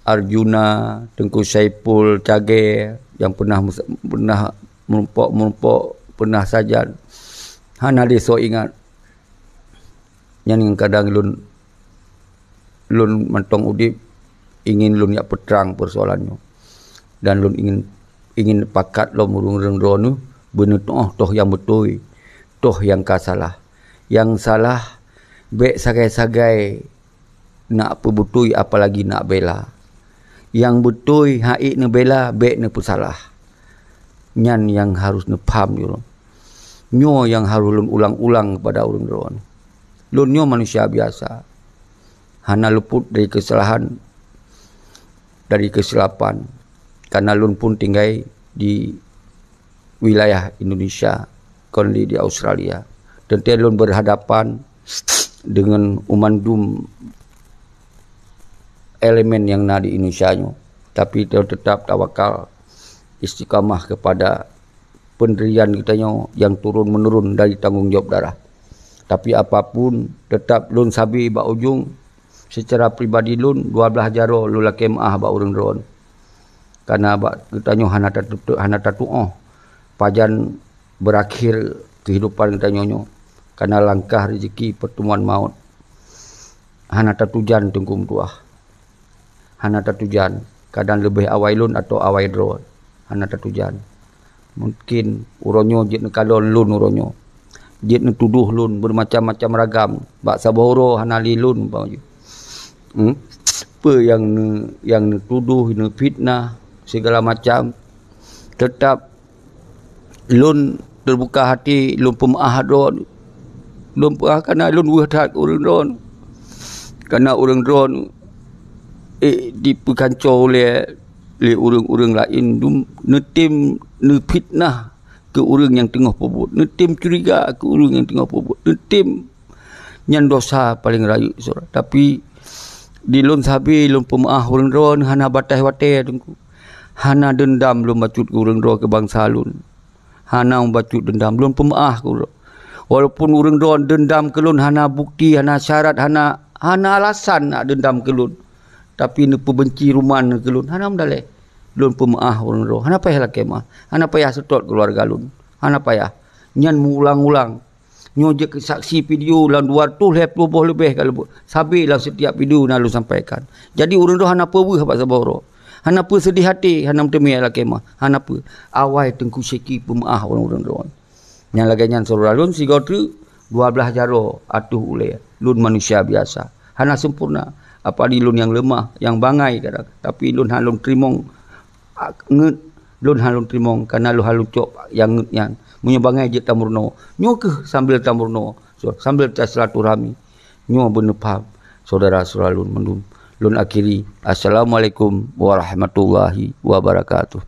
Arjuna, Teungku Saipul Cagée nyang peunah mus-, peunah meurumpok-meurumpok, peunah sajan. Hana lé soe ingat. Nyan nyang kadang lôn, lôn mantong udeb ingin lôn jak peutrang peusoalan nyoe. Dan lôn ingin, ingin pakat lom ureuëng-ureuëng droeneueh beuneutoh toh nyang beutôi, toh nyang ka salah. Nyang salah bék sagai-sagai nak peubeutôi, apalagi nak bela. Nyang beutôi hak ék neubela, bék neupeusalah. Nyan nyang harôh neupham jih lom. Nyoe nyang harôh lôn ulang-ulang keupada ureuëng droeneueh. Lôn nyoe manusia biasa. Hana luput dari keusalahan, dari keusilapan. Karena lôn pun tinggai di wilayah Indonesia, kon di, di Australia. Teuntée lôn berhadapan dengan umandum elemen nyang na di Indonesia nyoe. Tapi lôn tetap tawakal, istiqamah kepada pendirian geutanyoe nyang turun-menurun dari tanggong jawab darah. Tapi apapun, tetap lôn sabe bak ujong, secara pribadi lôn, dua blaih jaroe lôn lakée meuáh bak ureuëng droeneueh. Karena bak geutanyoe hana tatu-, hana tatuoh pajan berakhir kehidupan geutanyoe nyoe. Karena langkah rezeki pertemuan maut hana tatujan Teungku meutuah. Hana tatujan. Kadang leubeh awai lôn atau awai droe. Hana tatujan. Mungkin uroe nyoe jeuet neukalon lôn uroe nyoe. Jeuet neutudoh lôn beureumacam-macam ragam. Bak saboh uroe hana lé lôn umpama jih. Hmm? Peue nyang neu-, nyang neutudoh, neufitnah, segala macam, teutap lôn teubuka hati, lôn peumeuáh droe. Lôn peumeuáh karena lôn weueh that keu ureuëng droe. Karena ureuëng droe, eh, dipeukanco lé, lé ureuëng-ureuëng laén dum neutem neufitnah keu ureuëng nyang teungoh peubuet, neutem curiga keu ureuëng nyang teungoh peubuet, neutem nyan dosa paleng rayeuk, saudara. Tapi di lôn sabe lôn peumeuáh ureuëng droe hana bataih watée, Teungku. Hana deundam lôn bacut keu ureuëng droe keu bansa lôn. Hana bacut deundam, lôn peumeuáh keu ureuëng. Walaupun ureuëng droe deundam keu lôn hana bukti, hana syarat, hana, hana alasan nak deundam keu lôn, tapi neupeubenci ruman keu lôn, hana meudaleh. Lôn peumeuáh ureuëng droe, hana payah lakée meuáh, hana payah seutôt keuluwarga lôn, hana payah. Nyan meuulang-ulang. Nyoe jeuet keu saksi video lam dua ratus lhée ploh boh leubeh ka lôn buet. Sabe lam setiap video na lôn sampaikan. Jadi ureuëng droe hana peue weueh bak saboh uroe. Hana peue seudeh até, hana meuteumé lakée meuáh, hana peue. Awai Teungku Syeki peumeuáh ureuëng-ureuëng droe. Nyang lagée nyan syedara lôn sigoe treuk, dua blaih jaroe ateueh ulée. Lôn manusia biasa, hana sempurna. Apalagi lôn nyang leumah, nyang bangai kadang. Tapi lôn hana lôn teurimong, a, ngeut, lôn hana lôn teurimong, karena lôn hana lôn cok nyang ngeut nyan. Meunyoe bangai jeuet tameurunoe, nyoe kheueh sambil tameurunoe, so, sambil tasilaturahmi. Nyoe beuneupham, syedara-syedara lôn mandum. Lôn akhiri, Assalamualaikum warahmatullahi wabarakatuh.